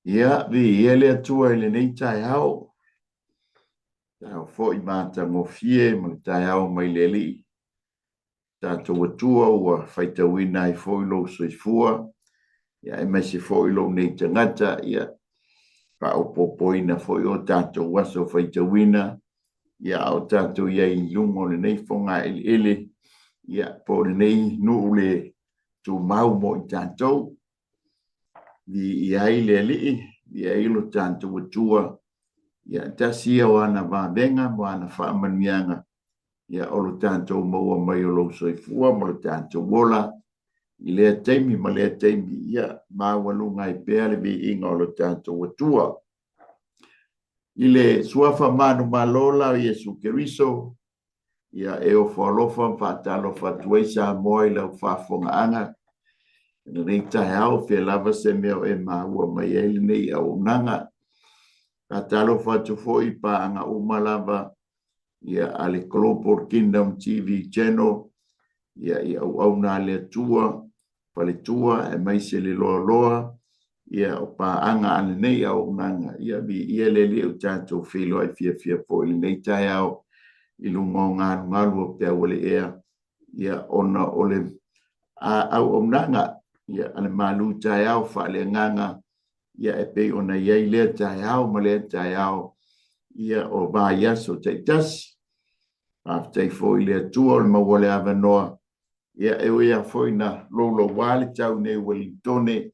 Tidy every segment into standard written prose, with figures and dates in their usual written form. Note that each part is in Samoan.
Ia, viia le Atua i lenei taeao. Taeao foi matagofie ma le taeao mai le Alii. Tatou Atua ua faitauina ai foi lou soifua, ia aemaise foi lou nei tagata, ia faaopoopoina foi o tatou aso faitauina, ia a o tatou i ai i luga o lenei fogaeleele, ia po o lenei nuu le tumau mo i tatou. Viia ai le Alii, viia ai lo tatou Atua, ia tasi ia o ana vavega ma ana faamanuiaga, ia o lo tatou maua mai o lou soifua ma lo tatou ola i lea taimi ma lea taimi, ia maualuga ai pea le viiga o lo tatou Atua. I le suafa manumalo la o Iesu Keriso, Ia, e ofo alofa ma faatalofa atu ai Samoa i lau faafofogaaga i lenei taeao, o fea lava se mea o e maua mai ai lenei auaunaga. Faatalofa atu foi i paaga uma lava ia a le Global Kingdom TV Channel, ia i auauna a le Atua, faletua aemaise le loaloa ia o paaga a lenei auaunaga. Ia viia le Alii ua tatou feiloai fiafia foi i lenei taeao i luga o galugalu o peau o le ea, ia ona o le auaunaga ia a le malu taeao faaleagaga ia e pei ona i ai lea taeao ma lea taeao ia o vaiaso taitasi. Faafetai foi i le Atua o le maua o le avanoa Ia, e ui lava foi ina louloua le tau nei i Uelintone,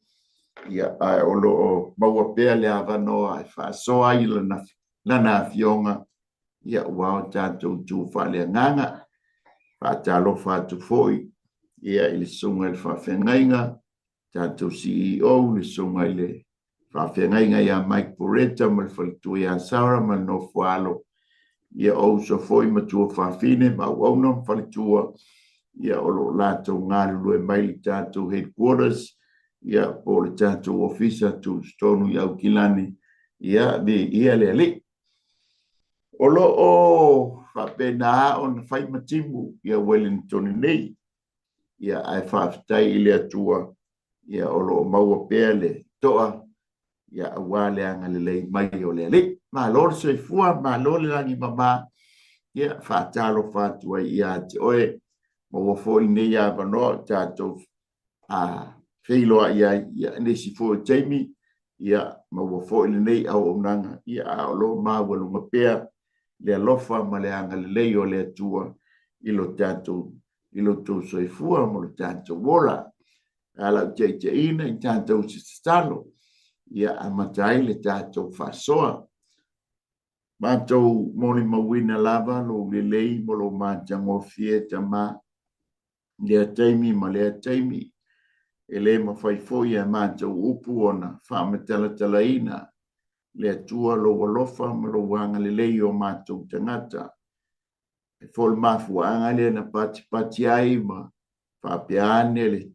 ia, ae o lo o maua pea le avanoa e faasoa ai lana Afioga, ia, aua o tatou tu faaleagaga. Faatalofa atu foi ia i le susuga i le faafeagaiga, tatou CEO, le susuga i le faafeagaiga ia Mike Poreta ma le faletua ia Sarah ma le nofo a alo, ia o uso foi ma tuafafine ma auauna ma faletua, ia o lo o latou galulue mai le tatou headquarters, ia po o le tatou ofisa tutotonu i Aukilani, ia viia le Alii. O lo o faapena ona fai ma timu ia Ueligitone nei, ia ae faafetai i le Atua ia o lo o maua pea le toa ia aua le agalelei mai o le Alii. Malo le soifua, malo le lagi mama, ia faatalofa atu ai ia te oe, maua foi lenei avanoa o tatou feiloai ai ia i nisi foi o taimi, ia maua foi lenei auaunaga, ia a o lo o maualuga pea le alofa ma le agalelei o le Atua i lo tatou i lo tou soifua ma lo tatou ola. A lau taitaiina i tatou se tatalo, ia amata ai le tatou faasoa. Matou molimauina lava lou lelei ma lou matagofie, Tama, i lea taimi ma lea taimi. E le mafai foi e a matou upu ona faamatalatalaina le Atua lou alofa ma lou agalelei i o matou tagata. E foi le mafuaaga lea na patipati ai ma faapea ane le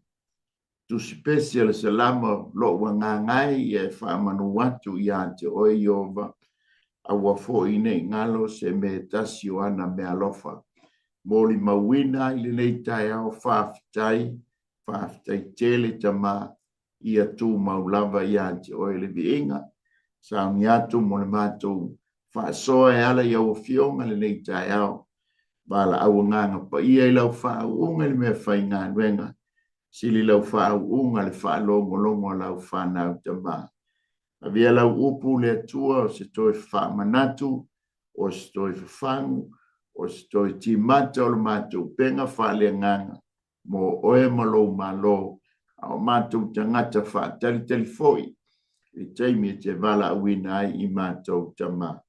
Tusi Pese o le Salamo, Lou agaga e ia e faamanu atu ia te oe Ieova, aua foi ne i galo se mea e tasi o ana meaalofa. Molimauina i lenei taeao, faafetai, faafetai tele Tama, ia tumau lava ia te oe le viiga. Sauni atu mo le matou faasoa e ala i au afioga lenei taeao. Valaau agaga paia i lau faauuga i le meafaigaluega. Sili lau faauuga le faalogologo a lau fanau Tama. Avea lau upu le Atua o se toe faamanatu, o se toe fafagu, o se toe timata o le matou upega faaleagaga mo oe ma lou Malo, a o matou tagata faatalitali foi i le taimi e te valaauina ai i matou Tama.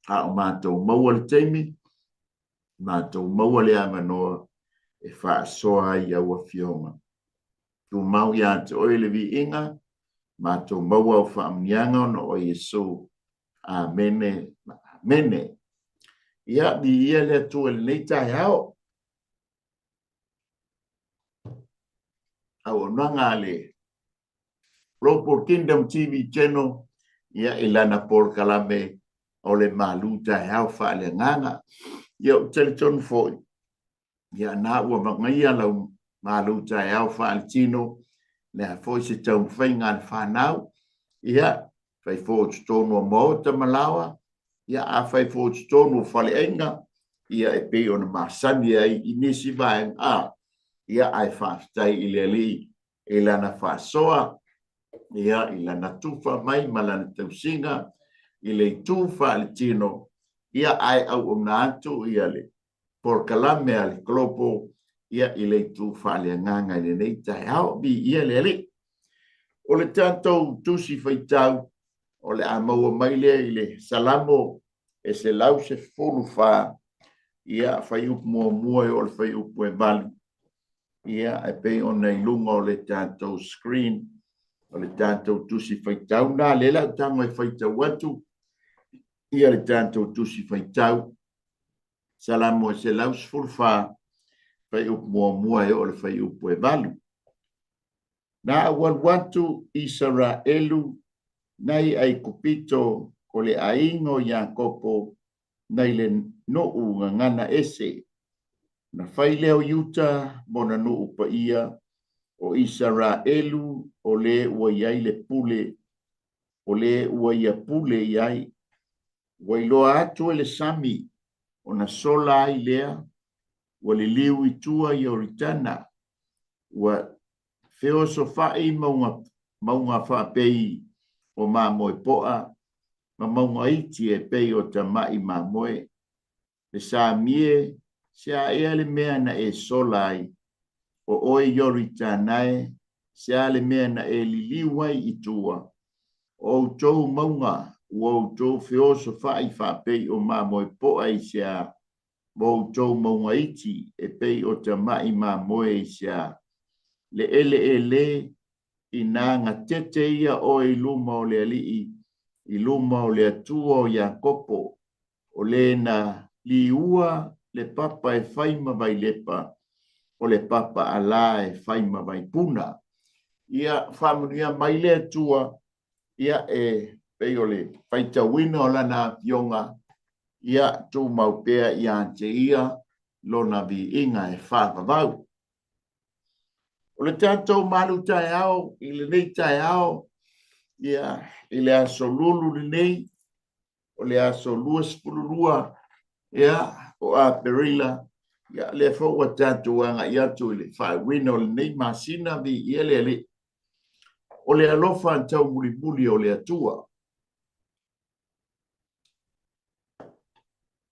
A o matou maua le taimi, matou maua le avanoa e faasoa ai i au afioga. Tumau ia te oe le viiga, matou maua au faamanuiaga ona o Iesu. Amene ma amene. Ia, viia le Atua i lenei taeao. Auaunaga a le Global Kingdom TV Channel, ia i lana polokalame o le malu taeao faaleagaga. Ia, ou te talitonu foi, ia na ua vagaia lau malu taeao faaletino. Le a foi se taumafaiga a le fanau, ia, fai foi o totonu o maota ma laoa, ia, afai foi o totonu o faleaiga, ia, e pei ona masani ai i nisi vaega, a, ia, ae faafetai i le Alii i lana faasoa, ia, i lana tufa mai ma lana tausiga i le itu faaletino, ia, ae auauna atu ia le polokalame a le Global, ia, i le itu faaleagaga i lenei taeao. Viia le Alii. O le tatou tusi faitau o le a maua mai lea i le Salamo e 114, ia, fuaiupu muamua e oo i le fuaiupu e 8, ia, e pei ona i luga o le tatou screen o le tatou tusi faitau na lea la tago e faitau atu ia le tatou tusi faitau Salamo e 114, fuaiupu muamua e oo i le fuaiupu e 8. Na ou alu atu Isaraelu nai Aikupito, o le aiga o Iakopo nai le nuu gagana ese. Na fai lea o Iuta ma ona nuu paia, o Isaraelu o le ua i ai le pule, o le ua ia pule i ai. Ua iloa atu e le sami, ona sola ai lea, ua liliu i tua Ioritana, ua feosofai mauga, mauga faapei o mamoe poa, ma mauga iti e pei o tamai mamoe. Le sami e, se a ea le mea na e sola ai? O oe Ioritana e, se a le mea na e liliu ai i tua? O outou mauga ua outou feosofai faapei o mamoe poa i se a, ma outou mauga iti e pei o tamai mamoe i se a? Le eleele ina gatete ia oe i luma o le Alii, i luma o le Atua o Iakopo, o le na liua le papa e fai ma vailepa, o le papa alā e fai ma vaipuna. Ia faamanuia mai le Atua, ia e pei o le faitauina o lana afioga, ia tumau pea ia te ia lona viiga e faavavau. O le tatou malu taeao i lenei taeao, ia, i le aso Lulu lenei, o le aso 22, ia, o Aperila, ia, lea foi ua tatou agai atu i le faaiuina o lenei masina, viia le Alii. O le alofa taumulimuli o le Atua.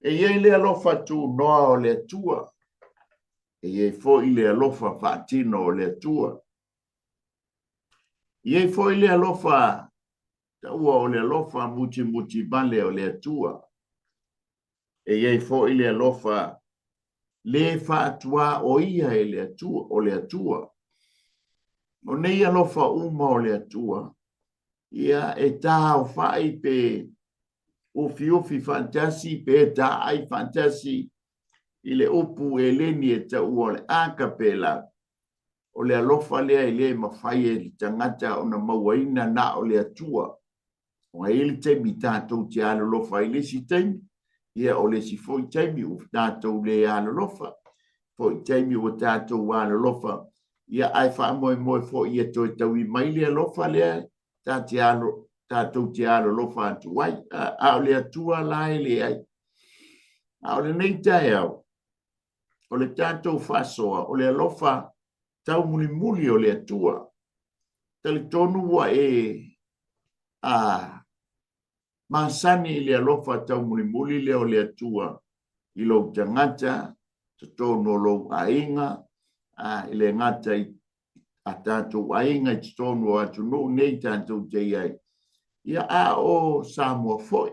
E i ai le alofa tunoa o le Atua, e i ai foi le alofa faatino o le Atua. E i ai foi le alofa taua o le alofa mutimuti vale o le Atua. E i ai foi le alofa le faatuaoia e le Atua, o le Atua. O nei alofa uma o le Atua, ia e taofai pe ufiufi faatasi pe taai faatasi i le upu eleni e taua o le agape love. O le alofa lea e le mafai e le tagata ona mauaina na o le Atua. Ua i ai le taimi tatou te alolofa ai i le isi taimi, ia o le isi foi taimi ua tatou le alolofa, foi taimi ua tatou alolofa, ia ae faamoemoe foi ia toe taui mai le alofa lea ta te alo, tatou te alolofa atu ai. A o le Atua la e leai. A o lenei taeao, o le tatou faasoa, o le alofa taumulimuli o le Atua. Talitonu ua e a masani i le alofa taumulimuli lea o le Atua i lou tagata, totonu o lou aiga, a, i le gata i a tatou aiga i totonu o atunuu nei tatou te i ai, ia a o Samoa foi,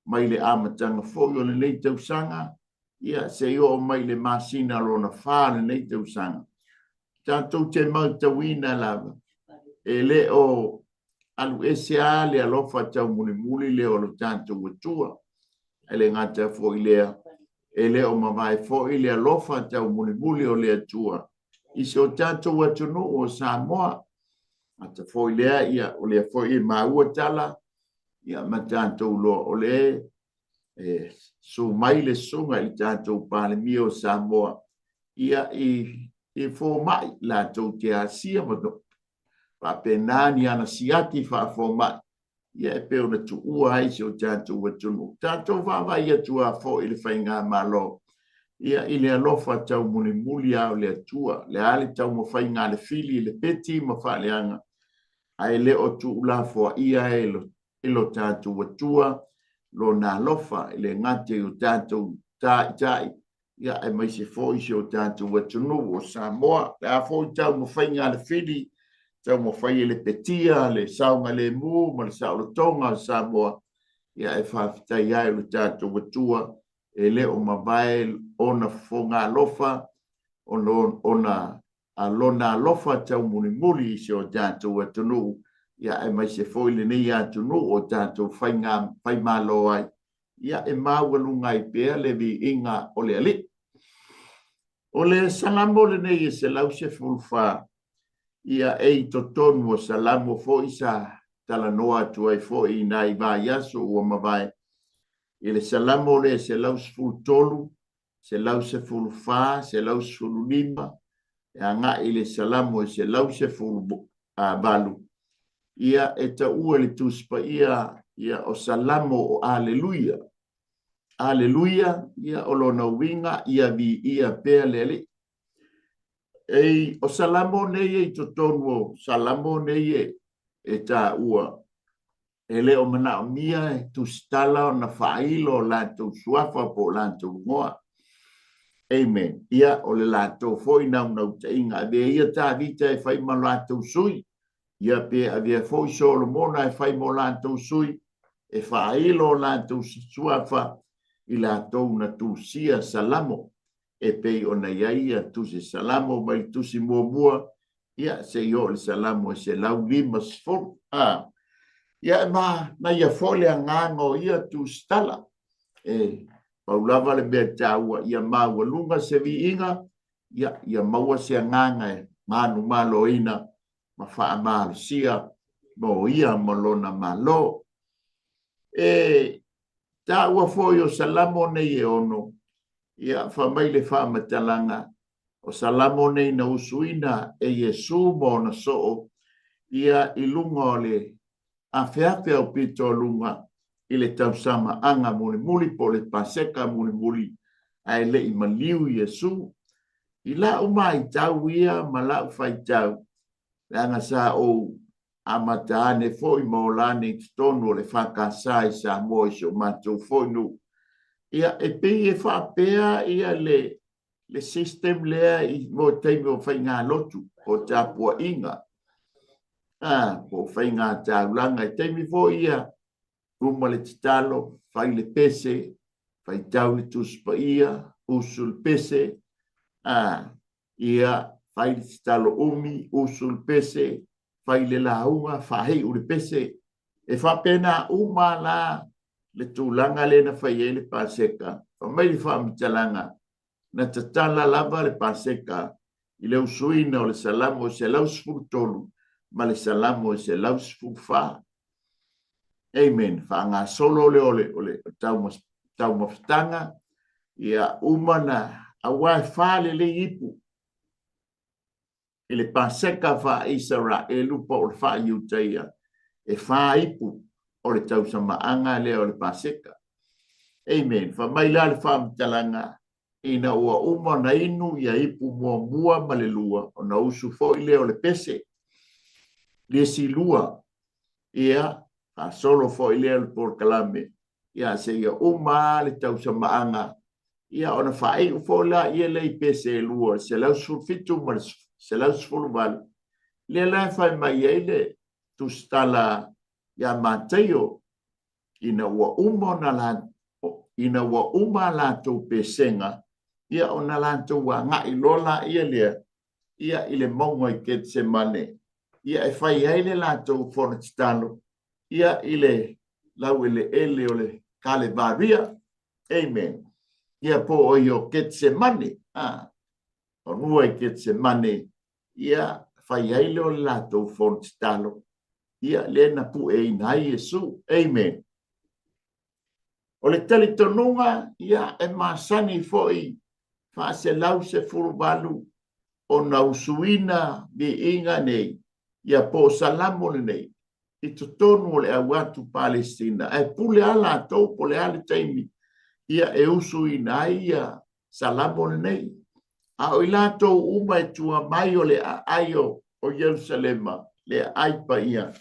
mai le amataga foi o lenei tausaga, ia seia oo mai i le masina lona 4 o lenei tausaga, tatou te matauina lava, e le o alu ese lava le alofa taumulimuli lea o lo tatou Atua. E le gata foi lea, e le o mavae foi le alofa taumulimuli o le Atua i si o tatou atunuu o Samoa. Gata foi lea, ia, o lea foi e maua tala, ia, ma tatou loa, o lea e susu mai le susuga i le tatou Palemia o Samoa, ia, i fomai latou te asia ma Faapena ni ana siaki faafomai, ia e pei ona tuua ai si o tatou atunuu. Tatou vaavaai atu lava foi i le faigamalo, ia i le alofa taumulimuli lava o le Atua. O le a le taumafaiga a le fili i le peti ma faaleaga, ae le o tuulafoaia e lo tatou Atua lona alofa, e le gata i o tatou taitai, ia aemaise foi si o tatou atunuu o Samoa. O le a foi taumafaiga a le fili, taumafai e lepetia le saogalemu ma le saolotoga o Samoa, ia e faafetai ai i lo tatou Atua e le o mavae ona fofoga alofa, ona lona alofa taumulimuli i si o tatou atunuu, ia aemaise foi lenei atunuu o tatou faiga faimalo ai, ia e maualuga ai pea le viiga o le Alii. O le Salamo lenei e 114, ia e i totonu o Salamo foi sa talanoa atu ai foi i nai vaiaso ua mavae, i le Salamo lea e 113, 114, 115, e agai i le Salamo e 118, ia e taua i le Tusi Paia ia o Salamo o Aleluia. Aleluia, ia o lona uiga ia viia pea le Alii. Ei, o Salamo nei e i totonu o Salamo nei e taua, e le o manaomia e tusitala ona faailo o latou suafa po o latou igoa. Amen. Ia, o le latou foi naunautaiga, avea ia Tavita e fai ma latou sui, ia pe avea foi Solomona e fai mo latou sui, e faailo o latou suafa i latou na tusia Salamo, e pei ona i ai ia tusi Salamo mai le tusi muamua, ia se i oo i le Salamo e 150. A, ia e manaia foi le agaga o ia tusitala. E pau lava le mea taua ia maualuga se viiga, ia, ia maua se agaga e manumaloina ma faamalosia mo ia ma lona Malo. E taua foi o Salamo nei e ono, ia fai mai le faamatalaga, o Salamo nei na usuina e Iesu ma ona soo, ia i luga o le afeafe aupito o luga i le tausaga aga mulimuli po o le Paseka mulimuli ae le i maliu Iesu. I lau maitau ia ma lau faitau, leaga sa ou amata ane foi ma ola ane i totonu o le EFKS i Samoa i si o matou foi nuu, ia e pei e faapea ia le system lea i mo taimi o faigalotu po o tapuaiga, po o faigataulaga. I taimi foi ia, uma le tatalo, fai le pese, faitau le Tusi Paia, usu le pese, ia fai le tatalo umi, usu le pese, fai le lauga, faaiu le pese. E faapena uma la le tulaga lea na fai ai le Paseka. Fai mai le faamatalaga, na tatala lava le Paseka i le usuina o le Salamo e 113 ma le Salamo e 114. Amen. Faagasolo le o le, o le taumafataga, ia uma na, aua e fa lelei ipu i le Paseka faa-Isaraelu po o le faa-Iutaia, e fa ipu o le tausamaaga lea o le Paseka. Amen. Fai mai la le faamatalaga, ina ua uma ona inu ia ipu muamua ma le lua, ona usu foi lea o le pese. Le isi lua, ia, faasolo foi lea o le polokalame, ia seia uma le tausamaaga, ia ona faaiu foi la ia lea i pese e lua, 117 ma le 118. Lea la e fai mai ai le tusitala ia Mataio, ina ua uma ona la, ina ua uma a latou pesega, ia ona latou agai loa laia lea, ia i le mauga i Ketsemane, ia e fai ai le latou fono tatalo, ia i le laueleele o le Kalevaria. Amen. Ia po o i o Ketsemane, honua i Ketsemane, ia fai ai lea o le latou fono tatalo, ia lea na pueina ai Iesu. Amen. O le talitonuga, ia e masani foi 418 ona usuina viiga nei, Ia po o Salamo lenei i totonu o le au atu Palestina, ae pule lava latou po o le a le taimi ia e usuina ai ia Salamo lenei. A o i latou uma e tua mai o le aai o Ierusalema, le aai paia,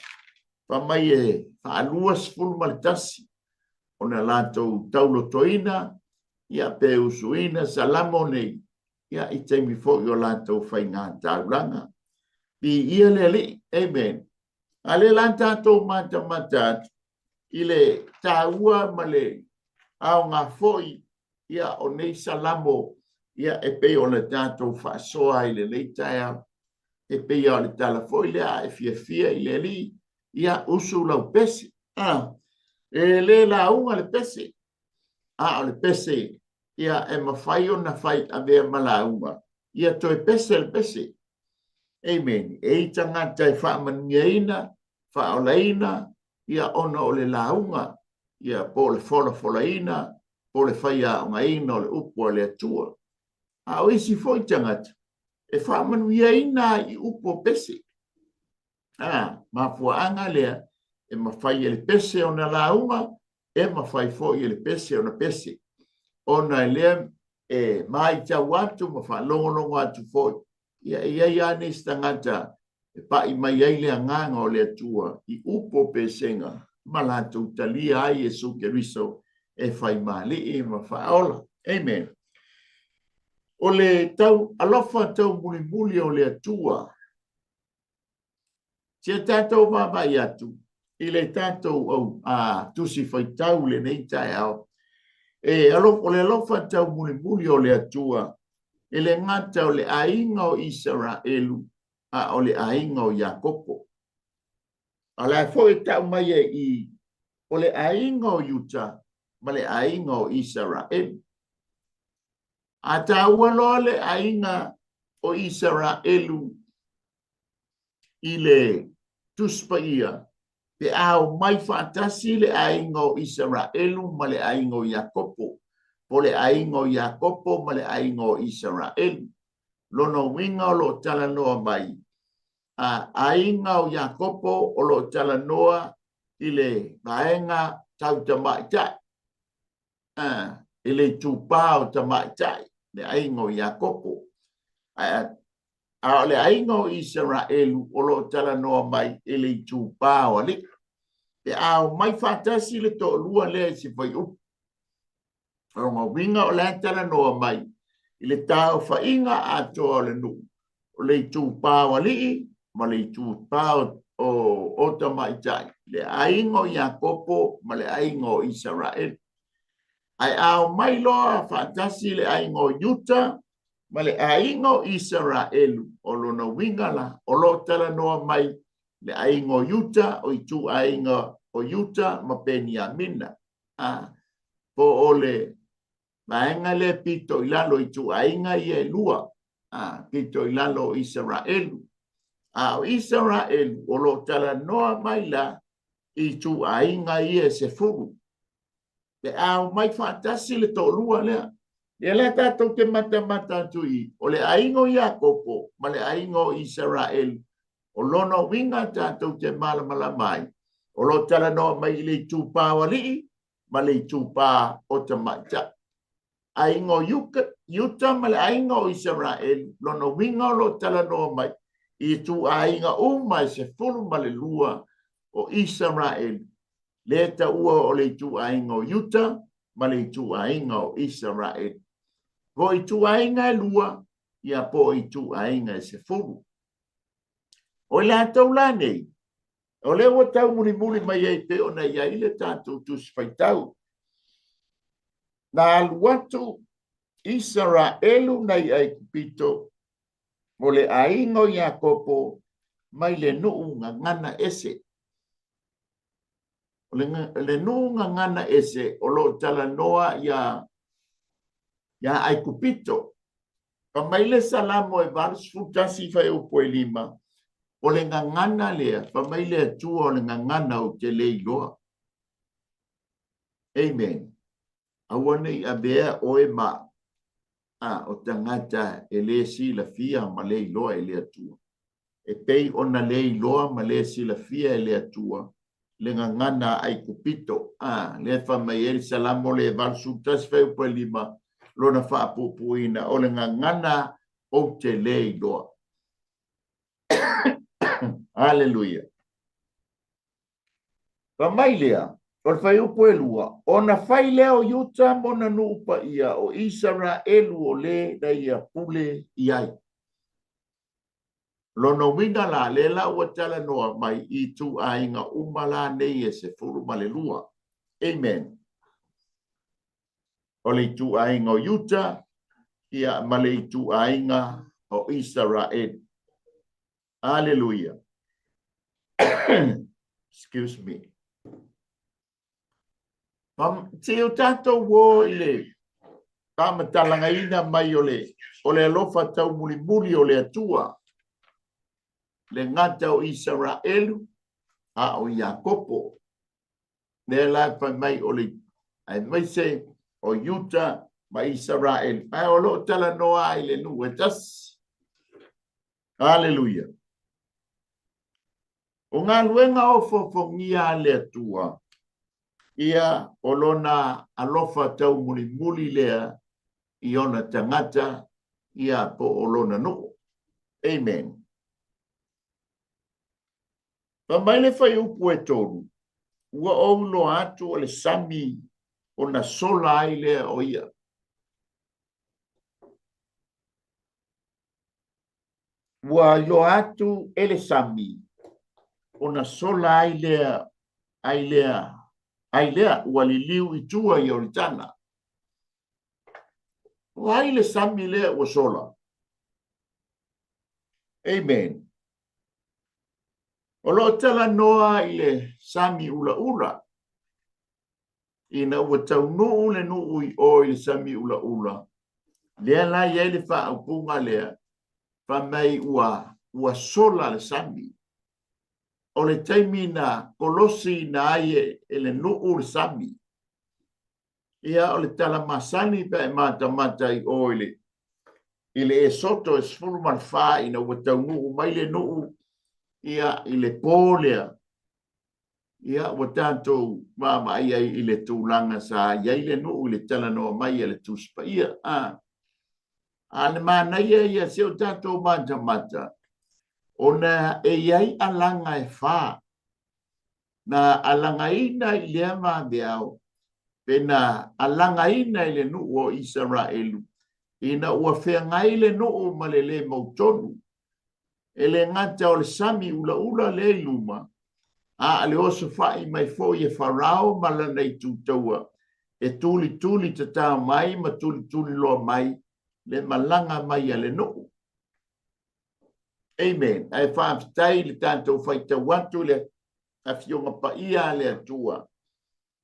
fai mai e 21 ona latou taulotoina ia pe usuina Salamo nei ia i taimi foi o latou faiga taulaga. Viia le Alii. Amen. A lea la tatou matamata atu i le taua ma le aoga foi ia o nei Salamo ia e pei ona tatou faasoa ai i lenei taeao. E pei lava o le tala foi lea, a e fiafia i le Alii, ia usu lau pese. E le lauga le pese, a o le pese ia e mafai ona fai avea ma lauga, ia toe pese le pese. Amen. E i tagata e faamanuiaina, faaolaina, ia ona o le lauga, ia po o le folafolaina, po o le faiaogaina o le upu a le Atua. A o isi foi tagata, e faamanuiaina i upu o pese. A, mafuaaga lea e mafai e le pese ona lauga, e mafai foi e le pese ona pese, ona e lea e matau atu ma faalogologo atu foi, ia e i ai lava nisi tagata e pai mai ai le agaga o le Atua i upu o pesega ma latou talia ai Iesu Keriso e fai ma Alii ma Faaola. Amen. O le tau alofa taumulimuli o le Atua. Sia tatou vaavaai atu i le tatou au, a, tusi faitau lenei taeao. E alo, o le alofa taumulimuli o le Atua e le gata o le aiga o Isaraelu, a o le aiga o Iakopo. A la foi e tau mai e i, o le aiga o Iuta ma le aiga o Isaraelu. A taua loa le aiga o Isaraelu i le Tusi Paia, pe a omai faatasi le aiga o Isaraelu ma le aiga o Iakopo, po o le aiga o Iakopo ma le aiga o Isaraelu. Lona uiga o lo o talanoa mai, a aiga o Iakopo o lo o talanoa i le vaega tau tamaitai, i le itupa o tamaitai, le aiga o Iakopo. A o le aiga o Isaraelu o lo o talanoa mai i le itupa o alii. Pe a omai faatasi le toalua lea i se fuaiupu, o lona uiga o la e talanoa mai i le taaofaiga atoa o le nuu, o le itupa o alii ma le itupa o tamaitai, le aiga o Iakopo ma le aiga o Isaraelu. Ae a omai loa faatasi le aiga o Iuta ma le aiga o Isaraelu, o lona uiga la, o lo o talanoa mai le aiga o Iuta, o ituaiga o Iuta ma Peniamina. Po o le vaega lea pito i lalo ituaiga ia e lua, pito i lalo o Isaraelu. A o Isaraelu o lo o talanoa mai la i ituaiga ia e 10. Pe a omai faatasi le toalua lea, ia lea tatou te matamata atu i, o le aiga o Iakopo ma le aiga o Isaraelu. O lona uiga tatou te malamalama ai, o lo o talanoa mai i le itupa o alii ma le itupa o tamaitai. Aiga o Iuta ma le aiga o Isaraelu, lona uiga o lo o talanoa mai i ituaiga uma e 12 o Isaraelu. Le taua o le ituaiga o Iuta ma le ituaiga o Isaraelu. Po o ituaiga e lua, ia po o ituaiga e 10. O i latou la nei, o lea ua taumulimuli mai ai pei ona i ai le tatou tusi faitau. Na alu atu Isaraelu nai Aikupito, o le aiga o Iakopo mai le nuu gagana ese. O le nuu gagana ese o lo o talanoa ia Aikupito. Fai mai le Salamo e 81 fuaiupu e 5, o le gagana lea, fai mai le Atua o le gagana ou te le iloa. Amen. Aua nei avea oe ma o tagata e le silafia ma le iloa e le Atua. E pei ona le iloa ma le silafia e le Atua le gagana a Aikupito. A, lea e fai mai ai le Salamo le 81 fuaiupu e 5, lona faapuupuuina, o le gagana ou te le iloa. Aleluia. Fai mai lea, o le fuaiupu e 2, ona fai lea o Iuta ma ona nuu paia, o Isaraelu o le na ia pule i ai. Lona uiga la, lea la ua talanoa mai i ituaiga uma la nei e 12. Amen. O le ituaiga o Iuta, ia, ma le ituaiga o Isaraelu. Aleluia. Excuse me. Se o tatou o i le faamatalaina mai o le, o le alofa taumulimuli o le Atua, le gata o Isaraelu, a o Iakopo. Lea la e fai mai o le aemaise o Iuta ma Isaraelu. Ae o lo o talanoa i le nuu e tasi. Aleluia. O galuega ofoofogia a le Atua, ia o lona alofa taumulimuli lea i ona tagata, ia po o lona nuu. Amen. Fai mai le fuaiupu e 3, ua ou iloa atu o le sami ona sola ai lea o ia. Ua iloa atu e le sami ona sola ai lea, ai lea, ai lea, ua liliu i tua i Ioritana. O ai le sami lea ua sola? Amen. O lo o talanoa i le sami ulaula. Ina ua taunuu le nuu i o i le sami ulaula, lea la i ai le faaupuga lea, fai mai ua, ua sola le sami. O le taimi na kolosiina ai e, e le nuu le sami. Ia, o le tala masani pe a e matamata i o i le, i le Esoto e 14 ina ua taunuu mai le nuu, ia, i le po lea, ia, ua tatou vaavaai ai i le tulaga sa i ai le nuu i le talanoa mai a le Tusi Paia. A, a le manaia ia se o tatou matamata, ona e i ai alaga e fa na alagaina i lea vaveao, pe na alagaina i le nuu o Isaraelu, ina ua feagai le nuu ma le le mautonu. E le gata o le sami ulaula lea i luma, a o le osofai mai foi e Farao ma lana itu taua, e tulituli tatao mai ma tulituli loa mai le malaga mai a le nuu. Amen. Ae faafetai i le tatou faitau atu i le Afioga Paia a le Atua,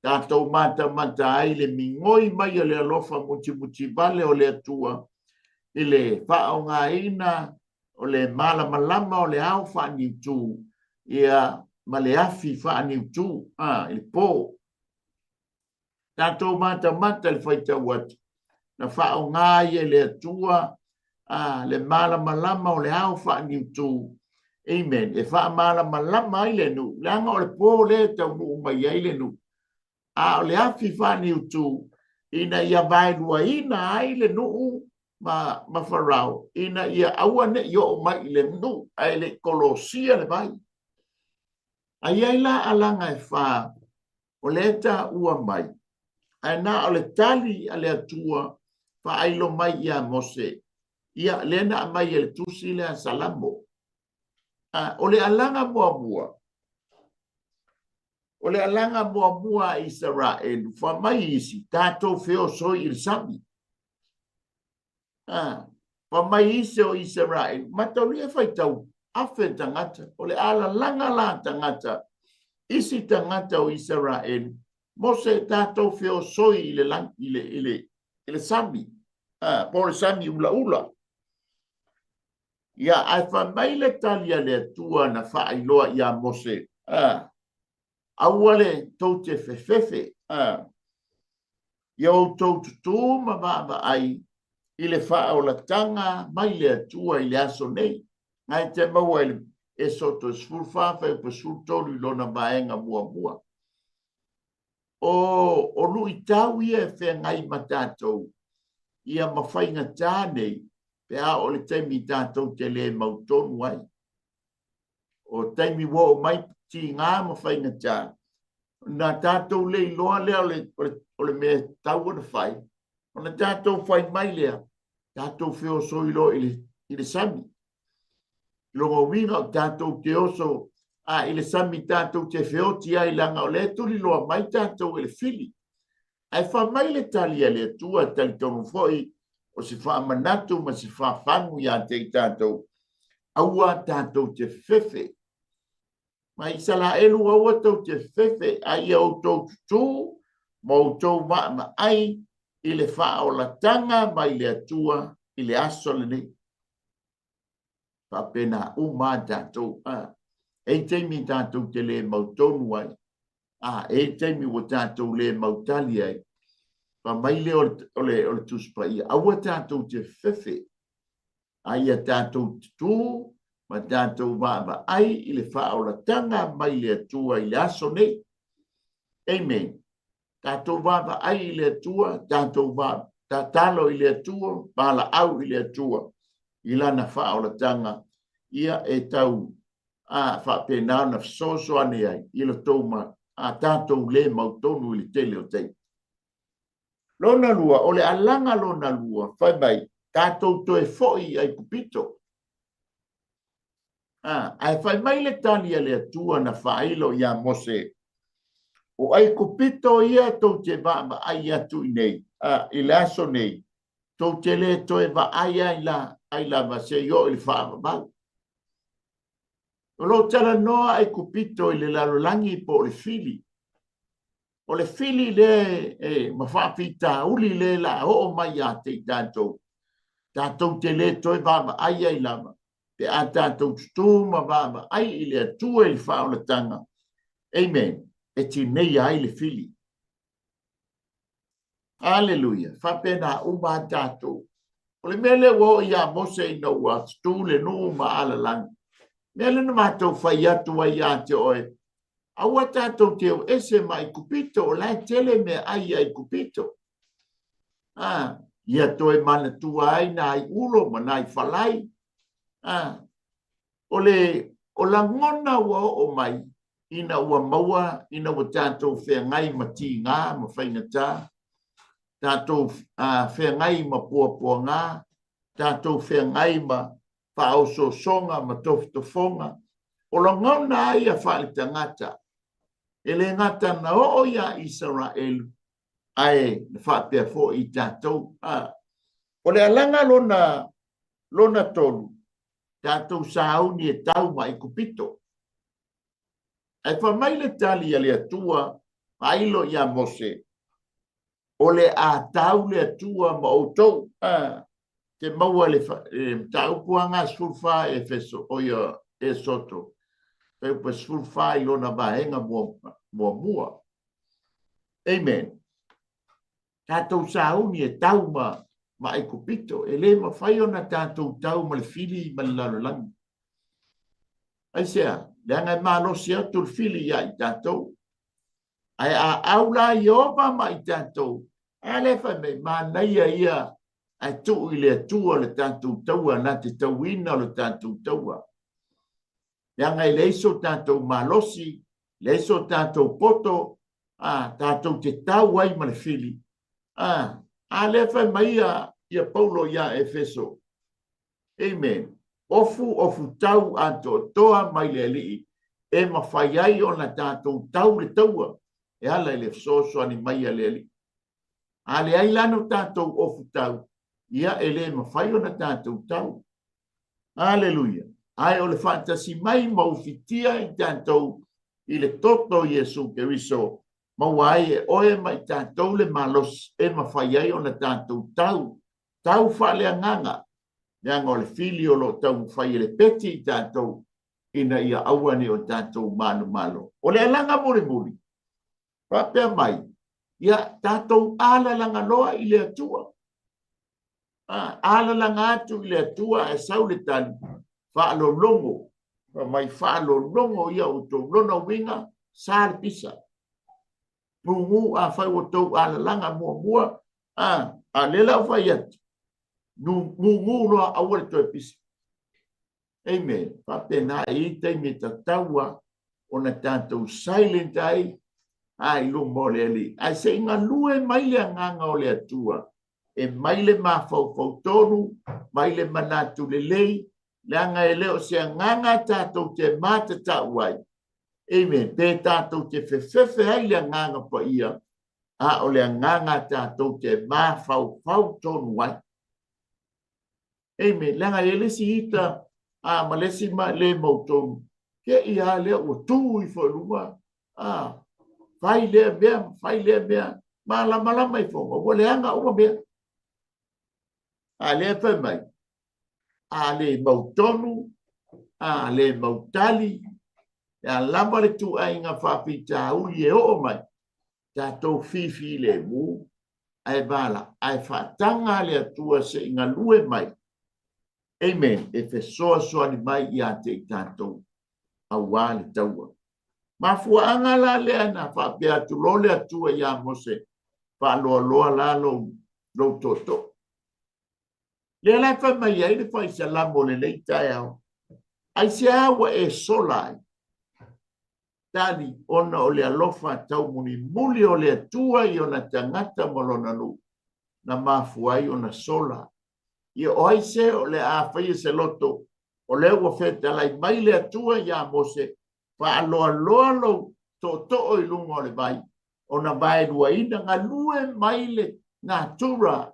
tatou matamata ai le migoi mai o le alofa mutimutivale o le Atua i le faaaogaina o le malamalama o le ao faaniutu, ia, ma le afi faaniutu, a, i le po. Tatou matamata i le faitau atu, na faaaoga ai e le Atua a, le malamalama o le ao faaniutu, amen, e faamalamalama ai le nuu, leaga o le po lea e taunuu mai ai le nuu, a o le afi faaniutu ina ia vaeluaina ai le nuu ma, ma Farao, ina ia aua ne i oo mai i le nuu, ae le i kolosia le vai. A i ai la alaga e fa o lea e taua mai, ae na o le tali a le Atua faailo mai ia Mose, ia, lea na aumai e le tusi lea a Salamo. A, o le alaga muamua, o le alaga muamua a Isaraelu, fai mai isi, tatou feosoi i le sami. A, fai mai isi o Isaraelu, mataulia e faitau afe tagata, o le alalaga la tagata, isi tagata o Isaraelu, Mose tatou feosoi i le, i le, i le, i le sami, a, po o le sami ulaula. Ia, ae fai mai le tali a le Atua na faailoa ia Mose, a, aua le tou te fefefe, a, ia outou tutū ma vaavaai i le faaolataga mai le Atua i le aso nei. Ae te maua i le, Esoto 14 fuaiupu 13 i lona vaega muamua. O, o luitau ia e feagai ma tatou, ia ma faigata nei, pe a oo i le taimi tatou te le mautonu ai. O taimi ua oo mai tiga ma faigata, ona tatou le iloa lea o le, o le, o le mea e tatau ona fai, ona tatou fai mai lea, tatou feosoi loa i le, i le sami. Lona uiga o tatou te oso a i le sami tatou te feoti ai leaga o lea e tuliloa mai tatou e le fili. Ae fai mai le tali a le Atua, e talitonu foi o se faamanatu ma se fafagu ia te i tatou, aua tatou te fefe. Ma Isaraelu aua tou te fefe, a ia outou tutū ma outou vaavaai i le faaolataga mai le Atua i le aso lenei. Faapena uma a tatou. A, e i taimi tatou te le mautonu ai. A, e i taimi ua tatou le mautali ai. Fai mai lea o le, o le, o le Tusi Paia, aua tatou te fefe, a ia tatou tutū ma tatou vaavaai i le faaolataga mai le Atua i le aso nei. Amen. Tatou vaavaai i le Atua, tatou va, tatalo i le Atua, valaau i le Atua i lana faaolataga, ia e tau a faapena ona fesoasoani ai i lo tou ma a tatou le mautonu i le tele o taimi. Lona lua, o le alaga lona lua, fai mai, tatou toe foi i Aikupito. A, ae fai mai le tali a le Atua na faailo iā Mose, o Aikupito ia tou te vaavaai atu i nei, a, i le aso nei, tou te le toe vaai ai la, ai lava se i oo i le faavavau. O lo o talanoa Aikupito i le lalolagi po o le fili. O le fili lea e, ma faafitauli lea la oo mai ia te i tatou, tatou te le toe vaavaai ai lava, pe a tatou tutū ma vaavaai i le Atua i le faaolataga, amen, e tineia ai le fili. Aleluia! Faapena uma a tatou. O le mea lea ua oo iā Mose ina ua tutū le nuu ma alalagi. Mea lea na matou fai atu ai ia te oe, aua tatou te o ese ma Aikupito, o la e tele meaai i Aikupito. A, ia toe manatua ai nai ulo ma nai falai. A, o le o lagona ua oo mai ina ua maua, ina ua tatou feagai ma tigā ma faigata, tatou feagai ma puapuagā, tatou feagai ma faaosoosoga ma tofotofoga. O lagona lava ia faaletagata, e le gata na oo iā Isaraelu, ae na faapea foi i tatou. A, o le alaga lona, lona tolu, tatou sauni e tau ma Aikupito. Ae fai mai le tali a le Atua faailo iā Mose, o le a tau le Atua ma outou. A, te maua le, le mataupu lava 14 Efeso, o ia Esoto, fuaiupu 14 i lona vaega muamua. Amen. Tatou sauni e tau ma, ma Aikupito. E le mafai ona tatou tau ma le fili ma le lalolagi. Aisea? Leaga e malosi atu le fili ia i tatou. Ae a au la Ieova ma i tatou, a lea fai mai, manaia ia ae tuu i le Atua le tatou taua, na te tauina le tatou taua. Leaga e leai so tatou malosi, leai so tatou poto, a tatou te tau ai ma le fili. A, a lea fai mai ia, ia Paulo iā Efeso. Amen. Ofu, ofu tau atoatoa mai le Alii, e mafai ai ona tatou tau le taua e ala i le fesoasoani mai a le Alii. A leai la no tatou ofu tau, ia e le mafai ona tatou tau. Aleluia! Ae o le faatasi mai ma ufitia i tatou i le toto o Iesu Keriso, maua ai e oe ma i tatou le malosi e mafai ai ona tatou tau, tau faaleagaga, leaga o le fili o lo o taumafai e lepeti i tatou ina ia aua ne i o tatou manumalo. O le alaga mulimuli, faapea mai, ia tatou alalagaloa i le Atua. A, alalaga atu i le Atua ae sau le tali, faalologo. Fai mai faalologo ia outou. Lona uiga, sa le pisa. Gugu afai ua outou alalaga muamua, a lea la ua fai atu, gugu loa aua le toe pisa. Amen. Faapena e i ai taimi e tatau lava ona tatou silent ai a i luma o le Alii. Ae se i galue mai le agaga o le Atua e mai le mafaufau tonu, mai le manatu lelei, leaga e le o se agaga tatou te matatau ai. Amen. Pe tatou te fefefe ai le agaga paia, a o le agaga tatou te mafaufau tonu ai. Amen. Leaga e i ai le isi ita a ma le isi le mautonu, te i lava lea ua tu ifo i luga, a fai lea mea, fai lea mea, malamalama ifoga, ua leaga uma mea. A lea fai mai, a le mautonu, a le mautali, e a lava le tuuaiga faafitauli e oo mai, tatou fifilemu, ae vala, ae faataga le Atua se i galue mai. Amen. E fesoasoani mai ia te i tatou, aua le taua. Mafuaaga la lea na faapea atu loa le Atua ia Mose, faaloaloa la lou tootoo. Lea la e fai mai ai le faisalamo o lenei taeao, aisea ua e sola ai? Tali, ona o le alofa taumulimuli o le Atua i ona tagata ma lona nuu, na mafua ai ona sola. Ia o ai se o le a faia se loto, o lea ua fetalai mai le Atua ia Mose, faaloaloa lou tootoo i luga o le vai, ona vaeluaina galue mai le natura,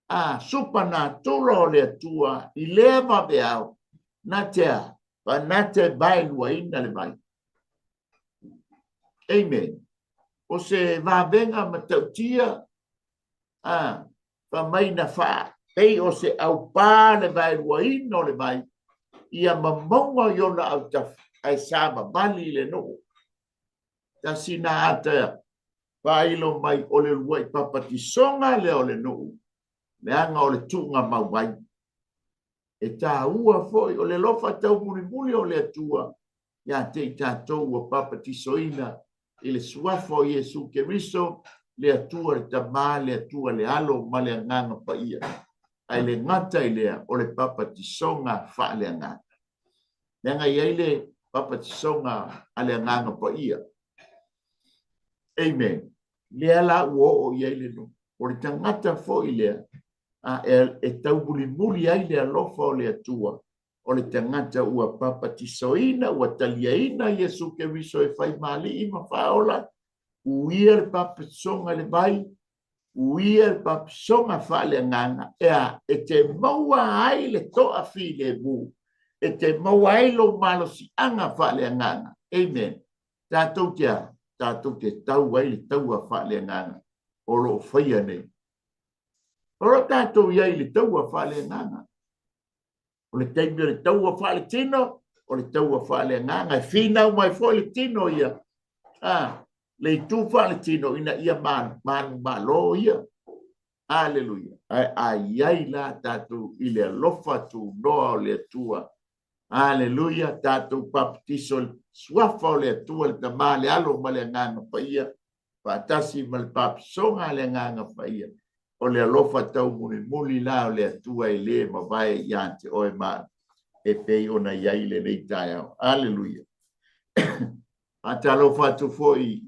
a supanatura o le Atua i lea vaveao, na te a, pa na te vaeluaina le vai. Amen. O se vavega matautia, a, fa mai na fa, pei o se aupā le vaeluaina o le vai, ia mamauga i ona autafa, ae sa vavali le nuu. Tasi na ata faailo mai o le uluai papatisoga lea o le nuu, leaga o le tuuga mau ai. E tāua foi o le alofa taumulimuli o le Atua ia te i tatou ua papatisoina i le suafa o Iesu Keriso, le Atua le Tama, le Atua le Alo ma le Agaga Paia. Ae le gata i lea o le papatisoga faaleagaga. Leaga e i ai le papatisoga a le Agaga Paia. Amen. Lea la ua oo i ai le nuu. O le tagata foi lea a e taumulimuli ai le alofa o le Atua, o le tagata ua papatisoina, ua taliaina Iesu Keriso e fai mali'i ma faaola, uia le papatisoga i le vai, uia le papatisoga faaleagaga, e a, e te maua ai le toafilemu, e te maua ai lou malosiaga faaleagaga. Amen. Tatou te a, tatou te tau ai le taua faaleagaga o lo o faia nei. O lo o tatou i ai i le taua faaleagaga. O le taimi o le taua faaletino, o le taua faaleagaga, e finau mai foi le tino ia, a, le itu faaletino ina ia manumalo ia. Aleluia. Ae a i ai la tatou i le alofa tunoa o le Atua. Aleluia. Tatou baptiso i le suafa o le Atua, le Tama, le Alo ma le Agaga Paia, faatasi ma le baptisoga a le Agaga Paia. O le alofa taumulimuli la o le Atua e le mavae ia te oe ma e pei ona i ai lenei taeao. Aleluia. Faatalofa atu foi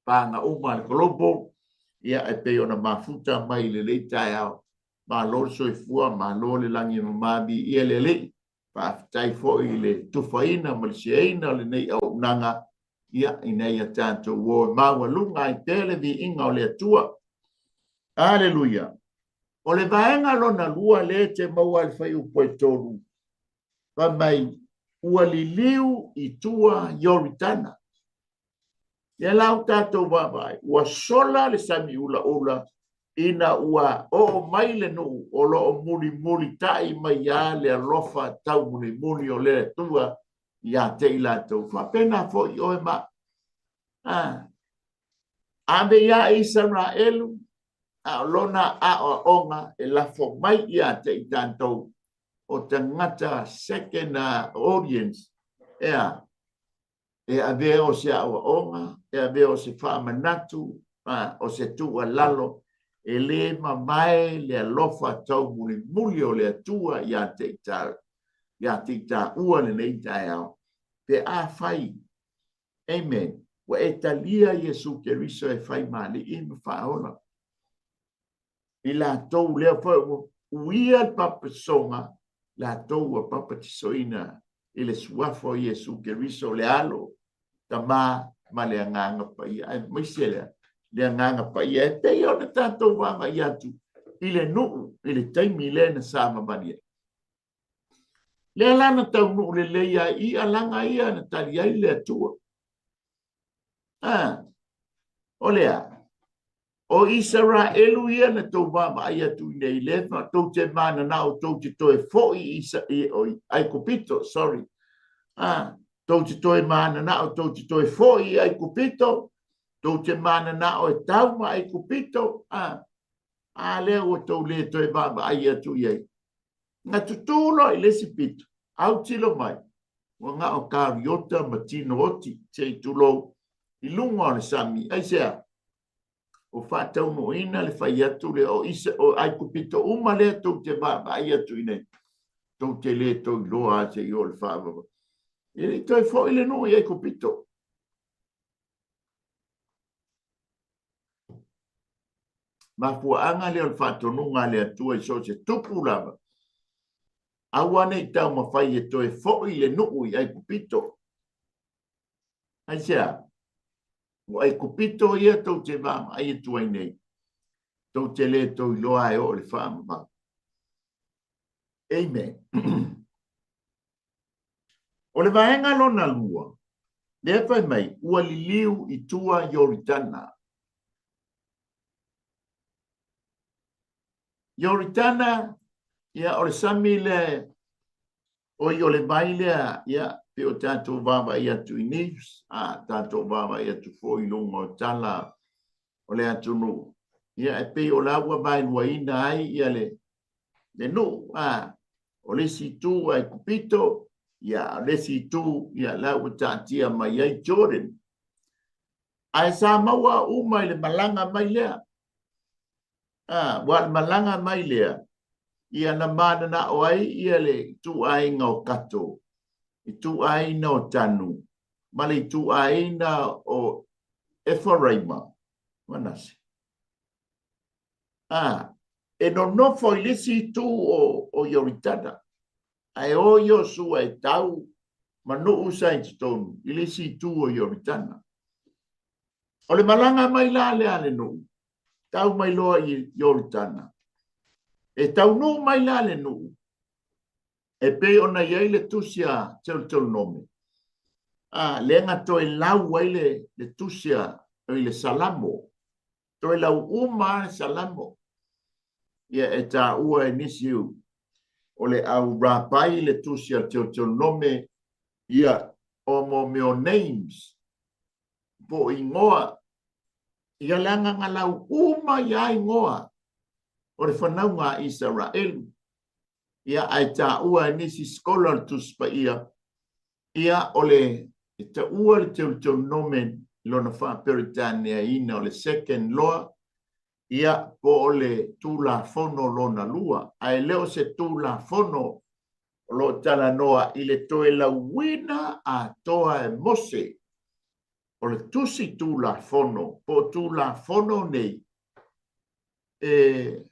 pāga uma a le kolopo, ia e pei ona mafuta mai i lenei taeao. Malo le soifua, malo le lagi e mama, viia le Alii. Faafetai foi i le tufaina ma le siaina o lenei auaunaga, ia ina ia tatou o e maualuga ai pea le viiga o le Atua. Aleluia. O le vaega lona lua lea e te maua i le fuaiupu e 3, fai mai, ua liliu i tua Ioritana. Lea la ua tatou vaavaai, ua sola le sami ulaula ina ua oo mai le nuu o lo o mulimulitai mai lava le alofa taumulimuli o le Atua ia te i latou. Faapena foi oe ma a, ave ia Isaraelu, a o lona aoaoga e lafo mai ia te i tatou. o tagata second audience, ea, e avea o se aoaoga, e avea o se faamanatu, o se tuualalo, e le mamae le alofa taumulimuli o le Atua ia te i taua lenei taeao, pe afai, amen, ua e talia Iesu Keriso e fai ma Alii ma Faaola. I latou lea foi ua uia le papatisoga, latou ua papatisoina i le suafa o Iesu Keriso, le Alo, Tama ma le Agaga Paia, aemaise lea le Agaga Paia e pei ona tatou vaavaai atu i le nuu i le taimi lea na savavali ai. Lea la na taunuu lelei ai i alaga ia na tali ai le Atua. O lea, o Isaraelu ia na tou vaavaai atu i nei, lea tou te mananao tou te toe foi i Aikupito, sorry. Tou te toe mananao tou te toe foi i Aikupito, tou te mananao e tau ma Aikupito, a lea ua tou le toe vaavaai atu i ai. Na tutū loa i le isi pito, autilo mai, ua gao kariota ma tino oti, se i tulou, i luga o le sami. Aisea? O faataunuuina le fai atu lea o o Aikupito uma lea tou te vaavaai atu i nei, tou te le toe iloa lava se i oo i le faavavau. E le i toe foi le nuu i Aikupito. Mafuaaga lea o le faatonuga a le Atua i so o se tupu lava, aua ne i taumafai e toe foi le nuu i Aikupito. Aisea? O Aikupito ia tou te vaavaai atu ai nei, tou te le toe iloa e oo i le faavavau. Amen. O le vaega lona lua, lea fai mai, ua liliu i tua Ioritana. Ioritana, ia o le sami lea, oi o le vai lea, ia, pe o tatou vaavaai atu i news, a tatou vaavaai atu foi i luga o tala o le atunuu, ia e pei o la ua vaeluaina ai ia le nuu, a o le isi itu Aikupito, ia o le isi itu, ia la ua taatia mai ai Jordan. Ae sa maua uma i le malaga mai lea. Ua le malaga mai lea, ia na mananao ai ia le ituaiga o Kato, ituaiga o Tanu, ma le ituaiga o Efaraima, Manase. E nonofo i le isi itu o Ioritana, ae o Iosua e tau ma nuu sa i totonu i le isi itu o Ioritana. O le malaga mai la lea a le nuu, tau mai loa i Ioritana. E taunuu mai la le nuu, e pei ona i ai le tusi a Teuteronome, lea na toe lau ai le tusi a i le Salamo. Toe lau uma le Salamo. Ia e taua e nisi o le au rapai le tusi a Teuteronome, ia o mo mea names, po ingoa, ia leaga na lau uma ia ingoa o le fanauga a Isaraelu. Ia ae taua e nisi scholar le Tusi Paia, ia o le e taua le Teuteronome lona faaperetaniaina o le second law, ia po o le Tulafono lona lua, ae le o se Tulafono o lo o talanoa i le toe lauina atoa e Mose o le tusi Tulafono, po o Tulafono nei e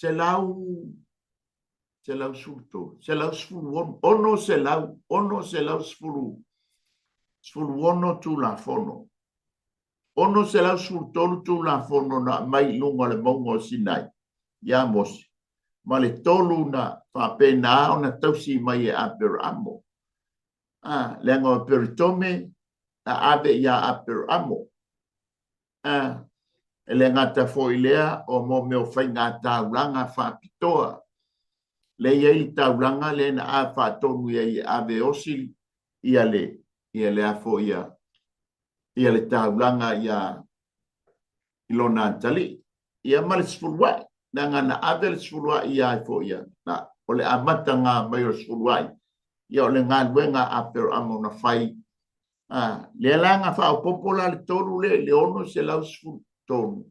113, 116, 616 Tulafono. 613 Tulafono na aumai i luga o le mauga o Sinai ia Mose, ma le tolu na faapena ona tausi mai e Aperaamo. Leaga o Peritome na ave ia Aperaamo. E le gata foi lea o mo mea o faiga taulaga faapitoa. Le i ai le taulaga lea na a faatonu i ai e ave osi ia le, ia le afo ia, ia le taulaga ia i lona atalii. Ia ma le sefuluai. Leaga na ave le sefuluai ia ai foi ia, na, o le amataga mai o le sefuluai, ia o le galuega a Aperamo na fai. A, lea la na faaopoopo la le tolu lea i le 613,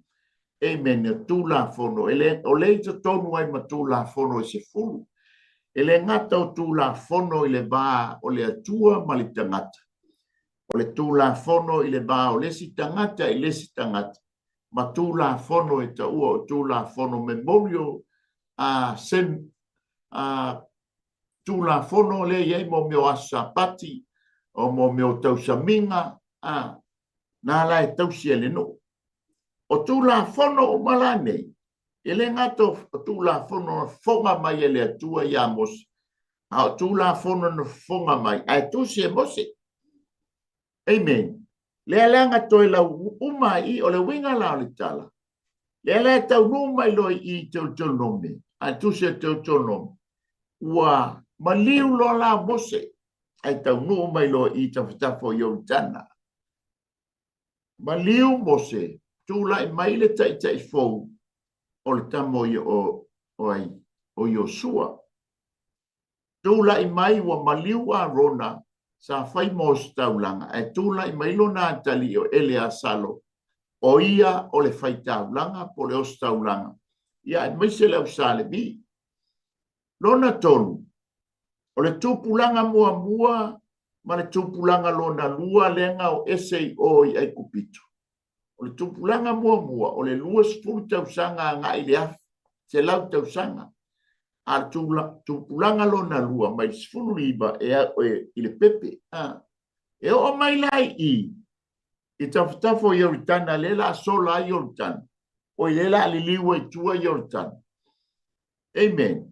amen, Tulafono, e le, o lea i totonu ai ma Tulafono e 10. E le gata o Tulafono i le va o le Atua ma le tagata, o le Tulafono i le va o le isi tagata i le isi tagata, ma Tulafono e taua o Tulafono memorial, a sem, a Tulafono lea e i ai mo mea o aso Sapati, o mo mea o tausamiga, a, na la e tausi e le nuu. O Tulafono uma la nei, e le gata o Tulafono na fofoga mai e le Atua ia Mose, a o Tulafono na fofoga mai ae tusi e Mose. Amen. Lea la na toe lau uma ai, o le uiga la o le tala, lea la e taunuu mai loa i Teutonomi, a tusi e Teutonomi, ua maliu loa la Mose, ae taunuu mai loa i tafatafa o Ioritana. Maliu Mose, tulai mai le taitai fou o le tama o, o, ai, o Iosua. Tulai mai ua maliu Arona sa fai ma ositaulaga, ae tulai mai lona atalii o Eleasalo, o ia o le faitaulaga po o le ositaulaga, ia aemaise le au Sa Levi. Lona tolu, o le tupulaga muamua ma le tupulaga lona lua lea na o ese i o i Aikupito. O le tupulaga muamua, o le 20 tausaga agai i le 100 tausaga. A le tupulaga lona lua, mai le 19 e, e, i le pepe. A. E oo mai la i i, i tafatafa o Ioritana, lea la a sola ai Ioritana, o i lea la a liliu ai tua Ioritana. Amen.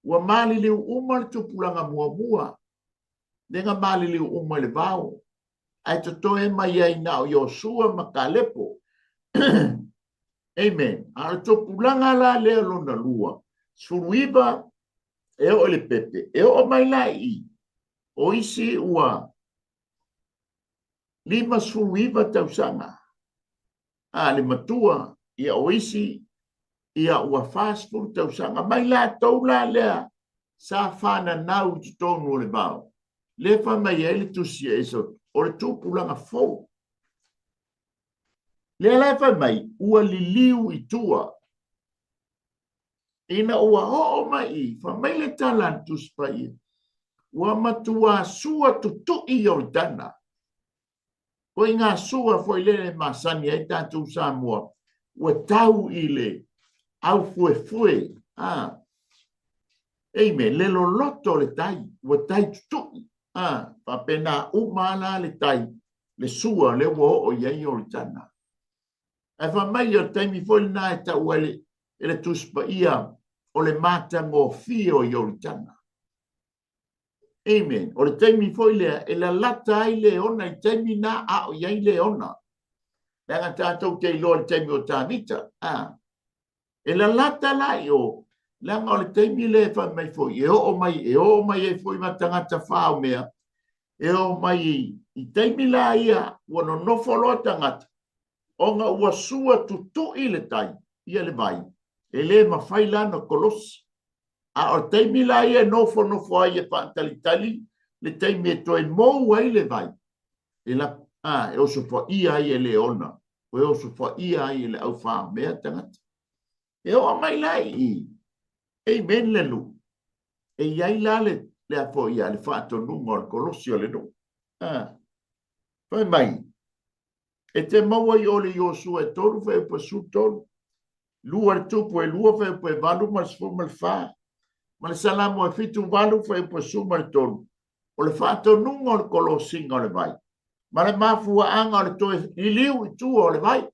Ua maliliu uma le tupulaga muamua, lea na maliliu uma i le vao, ae totoe mai ai na o Iosua ma Kalepo. Amen. A o le tupulaga la lea lona lua, 19 e oo i le pepe, e oo mai la i i, o isi ua 59 tausaga. A le matua, ia o isi ia ua 40 tausaga. Mai latou la lea sa fananau i totonu o le vao. Lea fai mai ai le tusi a Esau, o le tupulaga fou. Lea la e fai mai, ua liliu i tua. Ina ua oo mai i, fai mai le tala a le Tusi Paia, ua matua sua tutui Ioritana. Ko i ngā sua foi lele e masani ai tātou Samoa, ua tau i le aufuefue. Ah. Amen. Le loloto o le tai, ua tai tutui. Ah, faapena uma la le tai, le sua lea ua oo i ai Ioritana. Ae fai mai o le taimi foi lena e tau ai e le Tusi Paia o le matagofie o Ioritana. Amen. O le taimi foi lea e lalata ai le ona i taimi na a o i ai le ona. Leaga tātou te iloa le taimi o Tāvita. Ah. E lalata la i o, leaga o le taimi lea e fai mai foi, e oo mai, e oo mai ai foi ma tagata faomea, e oo mai i taimi la ia ua nonofo loa tagata, ona ua sua tutui le tai, ia le vai, e le mafai la ona kolosi. A o le taimi la ia e nofonofo ai e faatalitali le taimi e toe mou ai le vai, e, la, a, e osofaia ai e le ona, o e osofaia ai e le aufaamea tagata. E oo mai la i i, amen le nuu, e i ai la le, le a foi ia, le faatonuga o le kolosi o le nuu. A, fai mai, E te maua i o le Iosua e 3 fuaiupu e 13, lua le tupu e 2 fuaiupu e 8 ma le 14, ma le Salamo e 7 8 fuaiupu e 13, o le faatonuga o le kolosiga o le vai, ma le mafuaaga o le toe liliu i tua o le vai.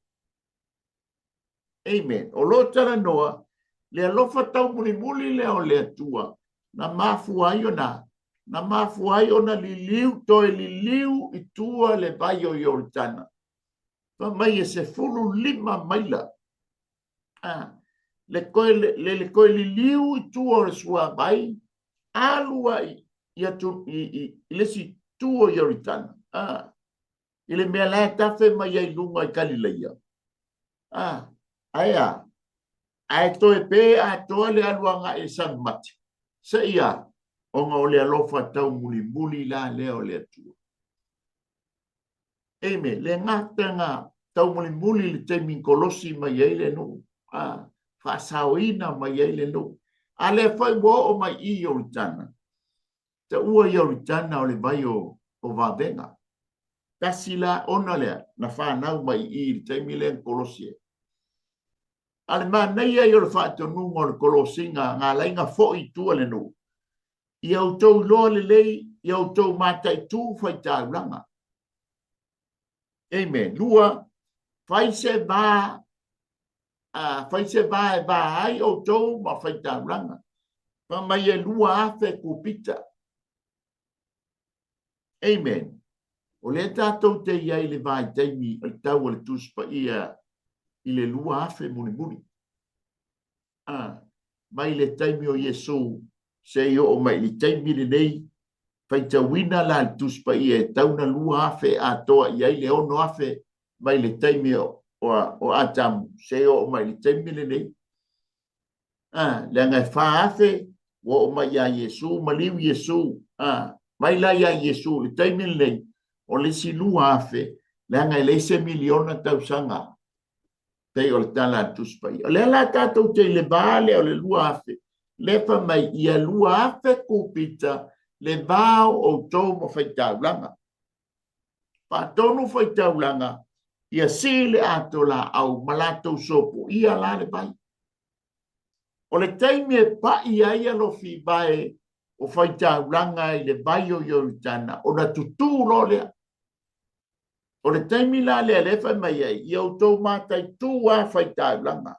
Amen. O lo o talanoa le alofa taumulimuli lea o le Atua na mafua ai ona na mafua ai ona liliu toe liliu i tua le vai o Ioritana. Fai mai e 15 maila. Ah, le toe, le, le, le toe liliu i tua o le suavai, alu ai i, atu, i, i, i le isi tu o Ioritana. Ah, i le mea la e tafe mai ai luga i Kalileia. Ah, ae a? Ae toe pe atoa le alu agai i le sami mate, seia ona o le alofa taumulimuli la lea o le Atua. Amen. Le gata na taumulimuli i le taimi kolosi mai ai le nuu, faasaoina mai ai le nuu. A lea foi ua oo mai i Ioritana, taua Ioritana o le vai o Vavega. Tasi la ona lea na fanau mai i i le taimi lea na kolosi ai. A le manaia ia o le faatonuga o le kolosiga na ala ai ona foi i tua le nuu, ia outou iloa lelei, ia outou mataitu faitaulaga. Amen. Lua, fai se va, fai se va e va ai outou ma faitaulaga. Fai mai e 2,000 kupita. Amen. O lea tatou te i ai i le vaitaimi o le tau o le Tusi Paia i le 2,000 mulimuli. Mai le taimi o Iesu seia oo mai i le taimi lenei, faitauina la le Tusi Paia e tau na 2,000 atoa i ai le 6,000 mai le taimi o Atamu seia oo mai i le taimi lenei. Leaga e 4,000 ua oo mai ia Iesu, maliu Iesu. Mai la ia Iesu i le taimi lenei, o le isi 2,000, leaga e leai se miliona tausaga. Pei o le tala a le Tusi Paia. O lea la tatou te i le va lea o le 2,000, lea fai mai ia 2,000 kupita le va o outou ma faitaulaga. Faatonu faitaulaga, ia sii le atolaau ma latou sopoia la le vai. O le taimi e pai ai alofi vae o faitaulaga i le vai o Ioritana, ona tutū loa lea. O le taimi la lea lea fai mai ai, ia outou mataitū a faitaulaga.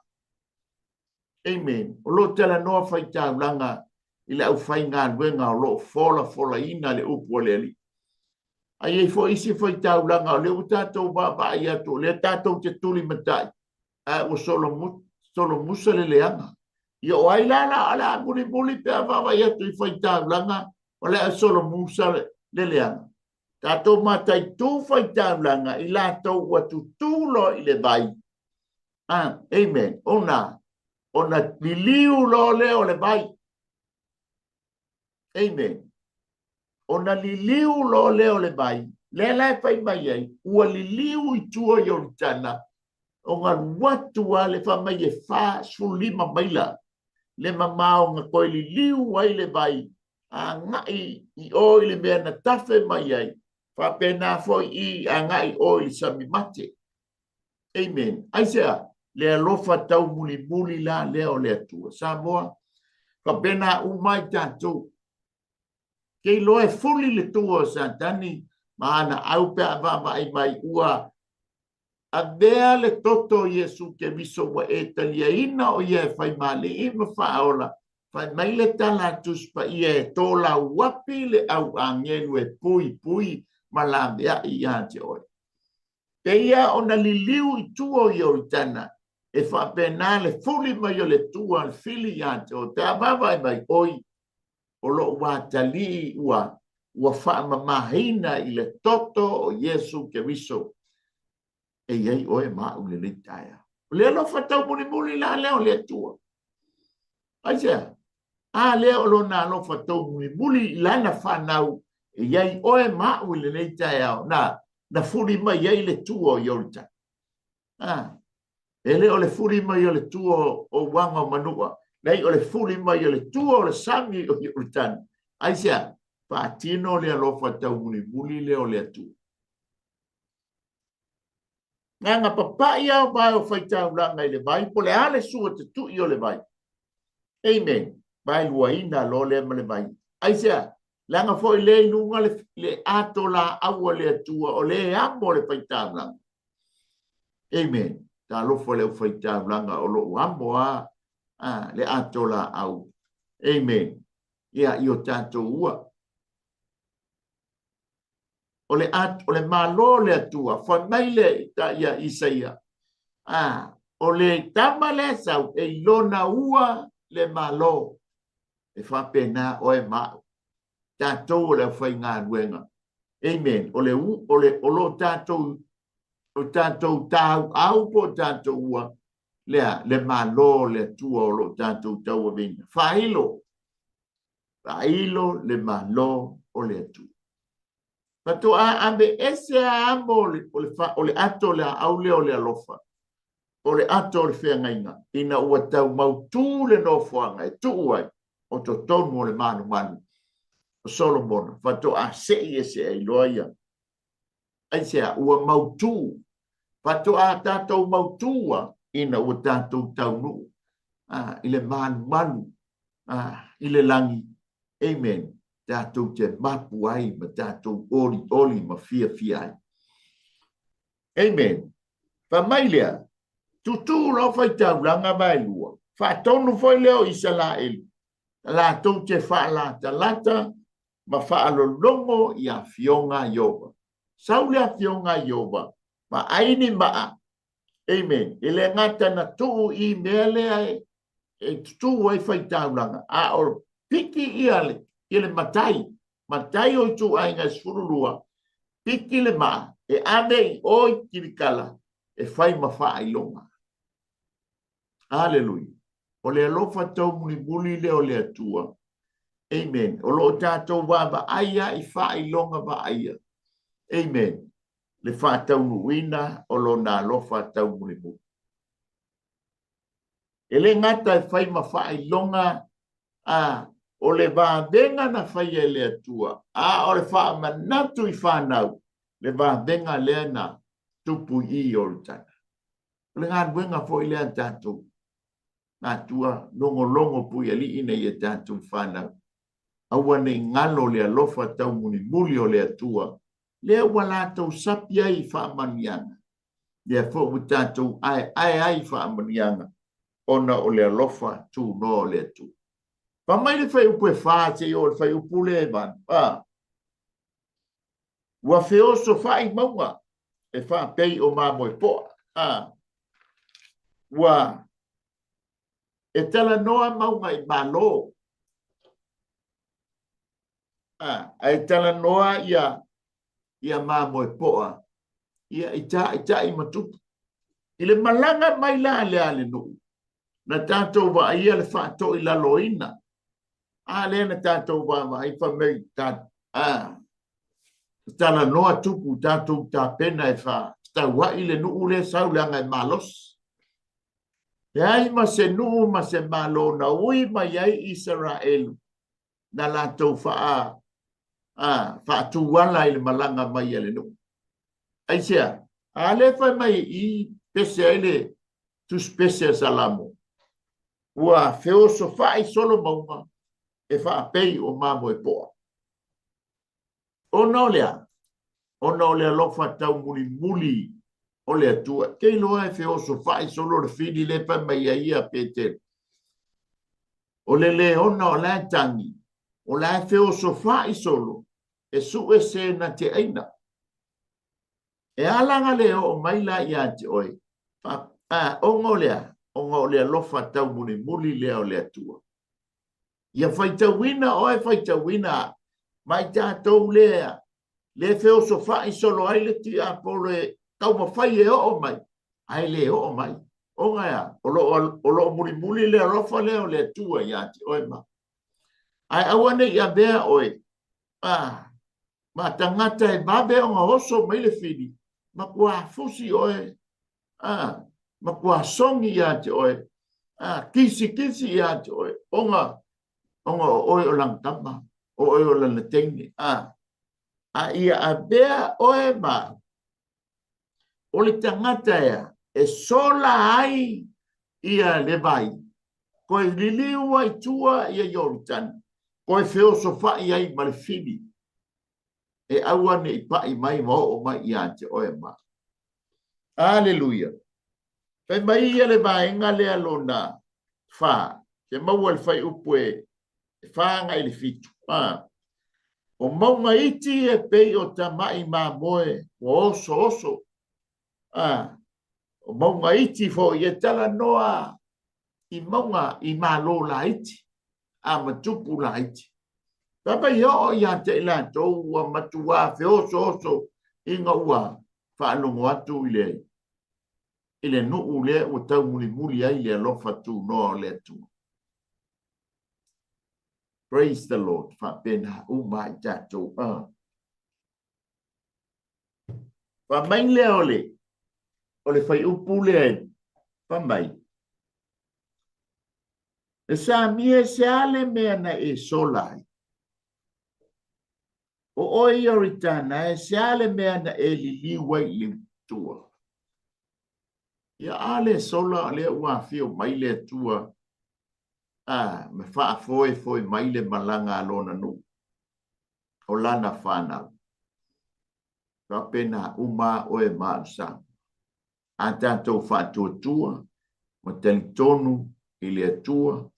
Amen. O lo talanoa faitaulaga i le aufaigaluega o lo o folafolaina le upu a le Alii. Ai ai foi isi faitaulaga o lea ua tatou vaavaai atu, o lea tatou te tulimatai, ae ua solomusa le leaga. Ia o ai la la o le a mulimuli pe a vaavaai atu i faitaulaga, o le a solomusa le leaga. Tatou mataitū faitaulaga i latou ua tutū loa i le vai. Amen. Ona liliu loa lea o le vai. Amen. Ona liliu loa lea o le vai. Lea la e fai mai ai, ua liliu i tua Ioritana, ona alu atu lava le fai mai e 45 maila le mamao na toe liliu ai le vai, agai i o i le mea na tafe mai ai, faapena foi i agai o i le sami mate. Amen. Aisea, le alofa taumulimuli la lea o le Atua. Samoa, faapena uma ai tatou. Ke iloa e fuli le tua o Satani ma ana au pe a vaavaai mai ua avea le toto o Iesu Keriso ua e taliaina o ia e fai malii ma faaola, fai mai le tala a Tusi Paia e tolauapi le au agelu e puipui ma laveai ia te oe. Peia ona liliu i tua o Ioritana, e faapena le fuli mai o le tua le fili ia te oe, pe a vaavaai mai oi, o lou atalii ua faamamaina i le toto o Iesu Keriso. E i ai oe ma au lenei taeao. O le alofa taumulimuli la lea o le Atua. Aisea? A lea o lona alofa taumulimuli i lana whanau, e i ai oe ma au lenei taeao, na fuli mai ai le tua o Ioritana. E le o le fuli mai o le tua o uaga o manua, nei o le fuli mai o le tua o le sami o Ioritana. Aisea? Faatino le alofa taumulimuli lea o le Atua. Nganga papai au vai o faitaulaga i le vai, po le a le sua te tui o le vai. Amen. Vai luaina lo lea ma le vai. Aisea, leaga foi le i luga le ato la au o le Atua, o le amo le faitaulaga. Amen. Talofa le au faitaulaga o lou amo a, le ato la au. Amen. Ia, i o tatou ua. O le malo le Atua, fai mai le ia Isaia. O le tama le sau, e lona ua le malo. E faapena oe ma au. Tatou o le aufaigaluega. Amen. O le u, o le, o lo tatou, o tatou tau au po tatou ua. lea le Malo o le Atua o lo o tatou tauaveina. Faailo, faailo le Malo o le Atua. Faatoa ave ese a amo o le ato o le aau lea o le alofa, o le ato o le feagaiga, ina ua tau mautū le nofoaga e tuu ai o totonu o le malumalu o Solomona, faatoa sei ese ai loa ia. Aisea? Ua mautū. Faatoa tatou mautū ina ua tatou taunuu i le malumalu i le lagi. Amen. Tatou te mapu ai ma tatou olioli ma fiafia ai. Amen. Fai mai lea, tutū loa faitaulaga vaelua, faatonu foi lea o Isaraelu, latou te faalatalata ma faalologo i afioga a Ieova. Sau le afioga a Ieova, vaai ni maa. Amen. E le gata na tuu i mea lea e tutū ai faitaulaga, a o piki ia le matai, matai o ituaiga e 12, piki le maa e ave i o i Kilikala e fai ma faailoga. Aleluia. O le alofa taumulimuli lea o le Atua. Amen. O lo o tatou vaavaai lava i faailoga vaaia. Amen. Le faataunuuina o lona alofa taumulimuli. E le gata e fai ma faailoga a o le vavega na faia e le Atua, a o le faamanatu i fanau, le vavega lea na tupu i Ioritana. O le galuega foi lea a tatou matua, logologo puialii ina ia tatou fanau. Aua ne i galo le alofa taumulimuli o le Atua, lea ua latou sapi ai i faamanuiaga, lea foi ua tatou aeae ai i faamanuiaga, ona o le alofa tunoa o le Atua. Fai mai le fuaiupu e 4 seia oo i le fuaiupu lea e 8. Ua feosofai mauga e faapei o mamoe poa. Ua e talanoa mauga i Malo. Ae talanoa ia mamoe poa ia i taʻitaʻi ma tupu. I le malaga mai la lea a le nuu, na tatou vaaia le faatoilaloina. A lea na tatou vaavaai fai mai talanoa tupu tatou tapena e faatauai le nuu lea sau leaga e malosi. Leai ma se nuu ma se malo na ui mai ai Isaraelu na latou faatuala i le malaga mai a le nuu. Aisea? A lea fai mai i pese ai le tusi pese a Salamo, ua feosofai solo mauga e faapei o mamoe poa. Ona o lea, ona o le alofa taumulimuli o le Atua. Ke iloa e feosofai solo le fili le fai mai ai ia Petero. O le leona o la e tagi, o la e feosofai solo, e sue se na te aina. E ala nga le oo mai la ia te oe, ona o lea, ona o le alofa taumulimuli lea o le Atua. Ia faitauina oe, faitauina mai tatou lea, le feosofai solo ai le tiapolo e taumafai e oo mai, ae le oo mai. Ona ea, o loo mulimuli le alofa lea o le Atua ia te oe ma. Ae aua nei avea oe, ma tagata e vave ona oso mai le fili, matua fusi oe, matua sogi ia te oe, kisi kisi ia te oe, ona o oe o lana tama, o oe o lana teine, a ia avea oe ma o le tagata ea e sola ai ia le vai, koe liliu ai tua ia Ioritani, koe feosofai ai ma le fili, e aua ne i pai mai ma oo mai ia te oe ma. Aleluia. Fai mai ia le vaega lea lona 4, te maua le fuaiupu e 4 agai i le 7. O mauga iti e pei o tamai mamoe ua osooso. O mauga iti foi e talanoa i mauga i malo laiti, a ma tupu laiti. Papa i oo ia te i latou ua matua feosooso ina ua faalogo atu i le i le nuu lea ua taumulimuli ai le alofa tunoa o le Atua. Praise the Lord. Faapena uma ai tatou. Fai mai lea o le fuaiupu lea e fai mai. E samia e se a le mea na e sola ai. O oe Ioritana e se a le mea na e liliu ai i le tua. Ia a le sola lea ua afio mai le Atua a ma faafoefoe mai le malaga a lona nuu o lana fanau. Faapena uma oe ma au sa. A tatou faatuatua ma talitonu i le Atua,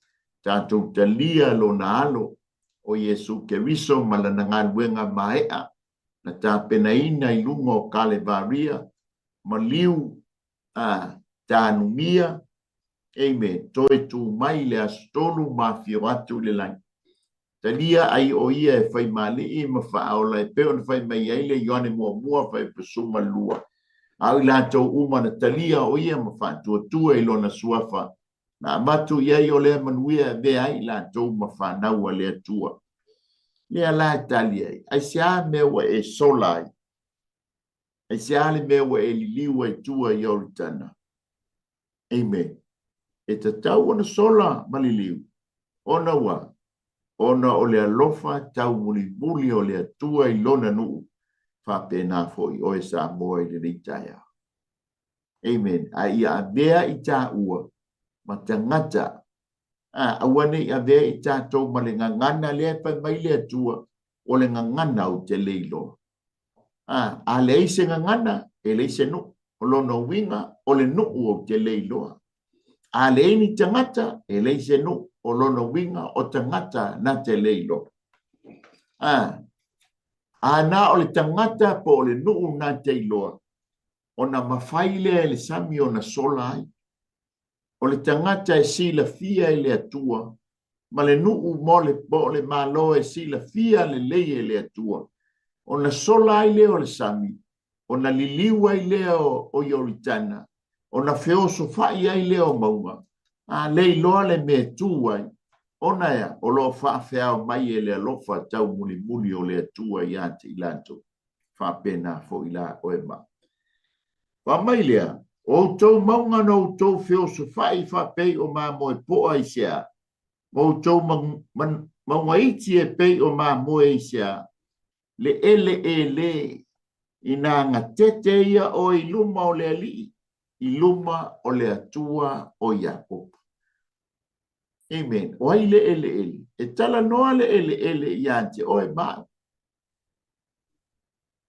tatou talia lona alo o Iesu Keriso ma lana galuega maea na tapenaina i luga o Kalevaria, maliu a tanumia, amen, toe tu mai le aso tolu ma afio atu i le lagi. Talia ai o ia e faimalii ma faaola e pei ona fai mai ai le Ioane muamua fuaiupu 12. A o i latou uma na talia o ia ma faatuatua i lona suafa, na avatu i ai o lea manuia e avea ai i latou ma fanau a le Atua. Lea la e tali ai, aisea mea ua e sola ai? Aisea le mea ua e liliu ai tua i Ioritana? Amen. E tatau ona sola ma liliu, ona ua, ona o le alofa taumulimuli o le Atua i lona nuu, faapena foi oe Samoa i lenei taeao. Amen. A ia avea i taua ma tagata, a, aua ne i avea i tatou ma le gagana lea e fai mai le Atua, o le gagana ou te le iloa. A leai se gagana, e leai se nuu. O lona uiga, o le nuu ou te le iloa. A leai ni tagata, e leai se nuu. O lona uiga, o tagata na te le iloa. A na o le tagata po o le nuu na te iloa, ona mafai lea e le sami ona sola ai. O le tagata e silafia e le Atua, ma le nuu mo le, po o le Malo e silafia lelei e le Atua, ona sola ai lea o le sami, ona liliu ai lea o Ioritana, ona feosofai ai lea o mauga, a le iloa le mea e tu ai, ona ea o lo o faafeao mai e le alofa taumulimuli o le Atua ia te i latou. Faapena foi la oe ma. Fai mai lea, o outou mauga na outou feosofai faapei o mamoe poa i sea, ma outou mauga iti e pei o mamoe i sea, le eleele ina gatete ia oe i luma o le Alii, i luma o le Atua o Iakopo. Amen. O ai le eleele? E talanoa le eleele ia te oe ma au.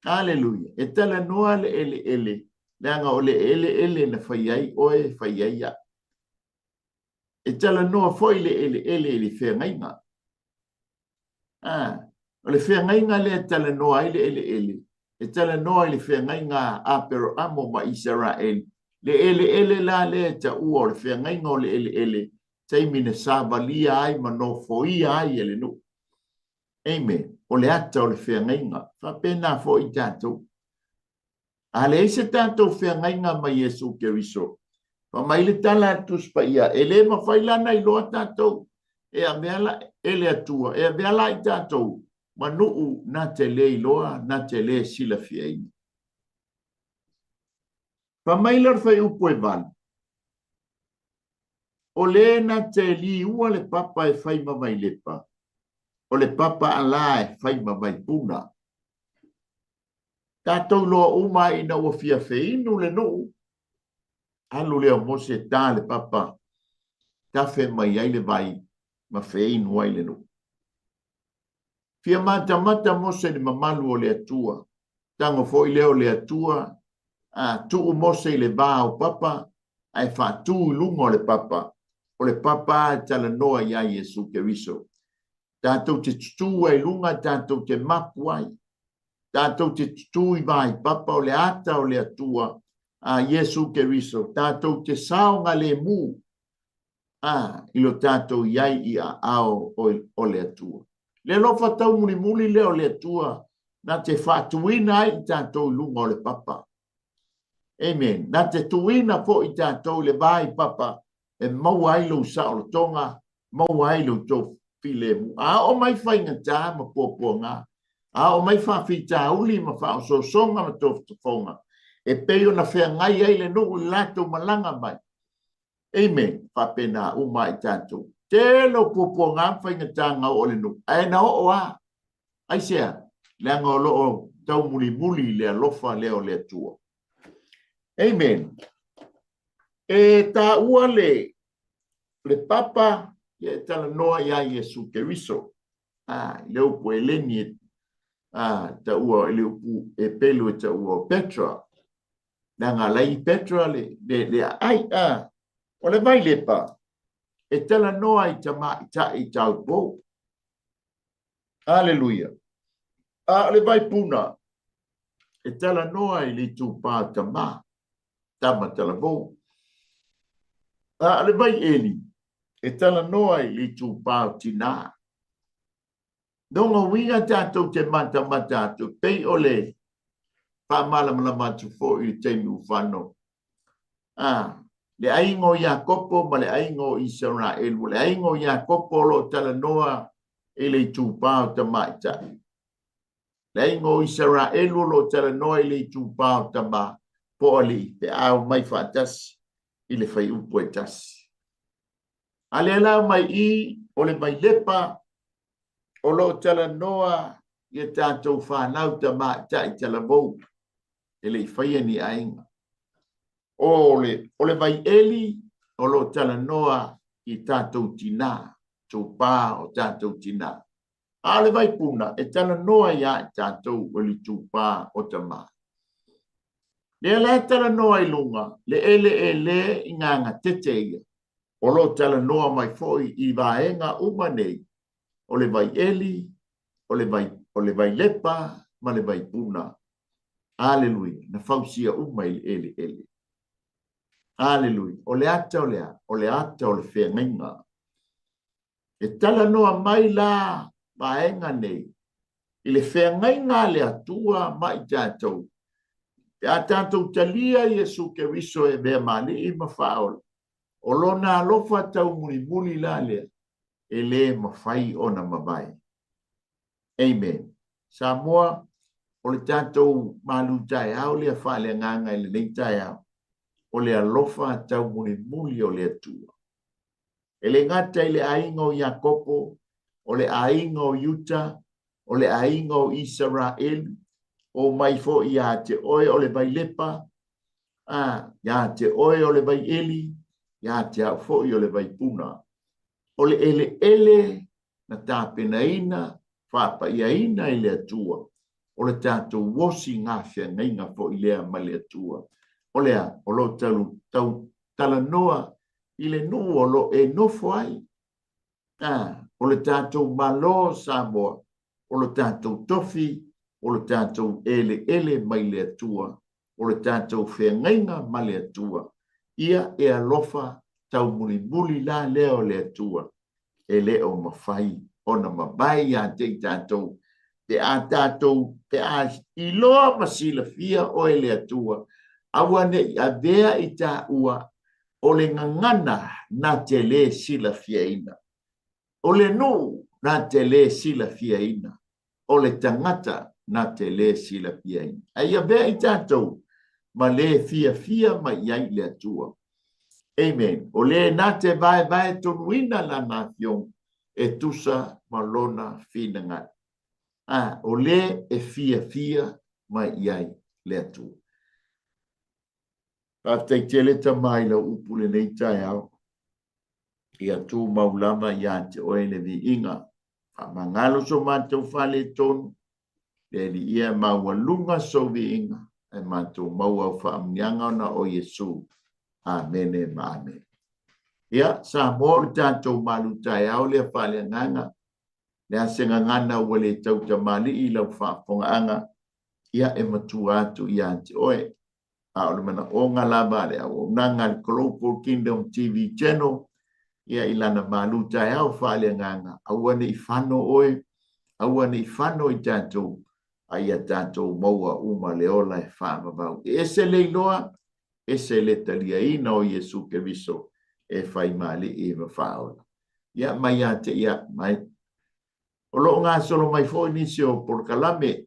Aleluia. E talanoa le eleele, leaga o le eleele na fai ai oe, fai ai au. E talanoa foi le eleele i le feagaiga. O le feagaiga lea e talanoa ai le eleele, e talanoa i le feagaiga a Aperamo ma Isaraeli. Le eleele la lea e taua o le feagaiga o le eleele, taimi na savalia ai ma nofoia ai e le nuu. Amen. O le ata o le feagaiga. Faapena foi tatou. A leai se tatou feagaiga ma Iesu Keriso, fai mai le tala a le Tusi Paia, e le mafai la ona iloa tatou e avea la e le Atua, e avea la i tatou ma nuu na te le iloa, na te le silafiaina. Fai mai lea o le fuaiupu e 8, o le na te liua le papa e fai ma vailepa, o le papa alā e fai ma vaipuna. Tatou iloa uma ina ua fia feinu le nuu, alu lea o Mose ta le papa, tafe mai ai le vai ma feinu ai le nuu. Fia matamata Mose i le mamalu o le Atua, tago foi lea o le Atua, a tuu Mose i le va o papa, ae faatu i luga o le papa, o le papa e talanoa iā Iesu Keriso. Tatou te tutū ai luga, tatou te mapu ai. Tatou te tutū i vai papa o le ata o le Atua a Iesu Keriso. Tatou te saogalemu a i lo tatou i ai i aao o le Atua. Le alofa taumulimuli lea o le Atua na te faatuina ai i tatou i luga o le papa. Amen. Na te tuuina foi tatou i le va i papa e maua ai lou saolotoga, maua ai lo outou filemu. A oo mai faigata ma puapuaga, a oo mai faafitauli ma faaosoosoga ma tofotofoga, e pei ona feagai ai le nuu i le latou malaga mai. Amen. Faapena uma ai tatou. Tele o puapuaga ma faigata na oo i le nuu, ae na oo lava. Aisea? Leaga o lo o taumulimuli le alofa lea o le Atua. Amen. E taua le le papa ia e talanoa ia Iesu Keriso. Ah, i le upu Eleni e taua i le upu e pelu e taua o Petra. Leaga la i Petra le, le, le aai. Ah, o le Vailepa e talanoa i tamaitai taupou. Aleluia. A o le Vaipuna e talanoa i le itupa o tama, tama talavou. A o le Vaieli e talanoa i le itupa o tinā. Lona uiga tatou te matamata atu, pei o le faamalamalama atu foi i le taimi ua fano. A, le aiga o Iakopo ma le aiga o Isaraelu. O le aiga o Iakopo o lo o talanoa i le itupa o tamaitai. Le aiga o Isaraelu o lo o talanoa i le itupa o tama po o alii pe a omai faatasi i le faiupu e tasi. A lea la mai i o le Vailepa o lo o talanoa i a tatou fanau tamaitai talavou e le i faia ni aiga. O le, o le Vaieli o lo o talanoa i tatou tinā, tupā o tatou tinā. A o le Vaipuna e talanoa iā i tatou o le tupā o tamā. Lea la e talanoa i luga, le eleele i gagatete ia, o lo o talanoa mai foi i vaega uma nei, o le Vaieli, o le vai, o le Vailepa ma le Vaipuna. Aleluia, na fausia uma i le eleele. Aleluia. O le ata o le a? O le ata o le feagaiga. E talanoa mai la vaega nei i le feagaiga a le Atua ma i tatou. Pe a tatou talia Iesu Keriso e avea ma Alii ma Faaola, o Lona alofa taumulimuli la lea e le mafai ona mavae. Amen. Samoa, o le tatou malu taeao lea faaleagaga i lenei taeao, o le alofa taumulimuli o le Atua. E le gata i le aiga o Iakopo, o le aiga o Iuta, o le aiga o Isaraelu, o mai foi iā te oe o le Vailepa, a, iā te oe o le Vaieli, iā te au foi o le Vaipuna. O le eleele na tapenaina, faapaiaina e le Atua, o le tatou osi gafeagaiga foi lea ma le Atua. O le a? O lo o tau, tau talanoa i le nuu o lo o e nofo ai. A, o le tatou Malo o Samoa, o lo tatou tofi, o lo tatou eleele mai le Atua, o le tatou feagaiga ma le Atua. Ia e alofa taumulimuli la lea o le Atua e le o mafai ona mavae ia te i tatou pe a tatou pe a iloa ma silafia oe le Atua, aua ne i avea i taua o le gagana na te lē silafiaina, o le nuu na te lē silafiaina, o le tagata na te lē silafiaina. Ae ia avea i tatou ma lē fiafia mai i ai le Atua. Amen. O lē na te vaevae tonuina lana afioga e tusa ma lona finagalo. A, o lē e fiafia mai i ai le Atua. Faafetai tele Tama i lau upu lenei taeao. Ia tumau lava ia te oe le viiga. Faamagalo so matou faaletonu, le Alii ia maualuga sou viiga, ae matou maua au faamanuiaga ona o Iesu. Amene ma amene. Ia, Samoa o le tatou malu taeao lea faaleagaga, le a se gagana ua le tautamalii i lau faafofogaaga, ia e matua atu ia te oe. A o le manaoga lava a le auaunaga a le Global Kingdom TV Channel, ia i lana malu taeao faaleagaga, aua ne i fano oe, aua ne i fano i tatou, a ia tatou maua uma le ola e faavavau. E ese le iloa ese le taliaina o Iesu Keriso e fai ma Alii ma Faaola. Ia, mai ia te ia mai. O lo o gasolo mai foi nisi o polokalame,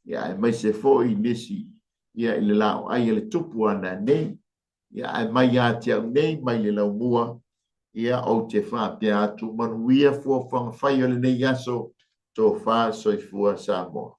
ia, aemaise foi nisi, ia, i le laoai a le Tupu a nanei, ia, ae mai ia te au nei, mai le laumua, ia, ou te faapea atu, manuia fuafuaga fai o lenei aso, tofa soifua Samoa.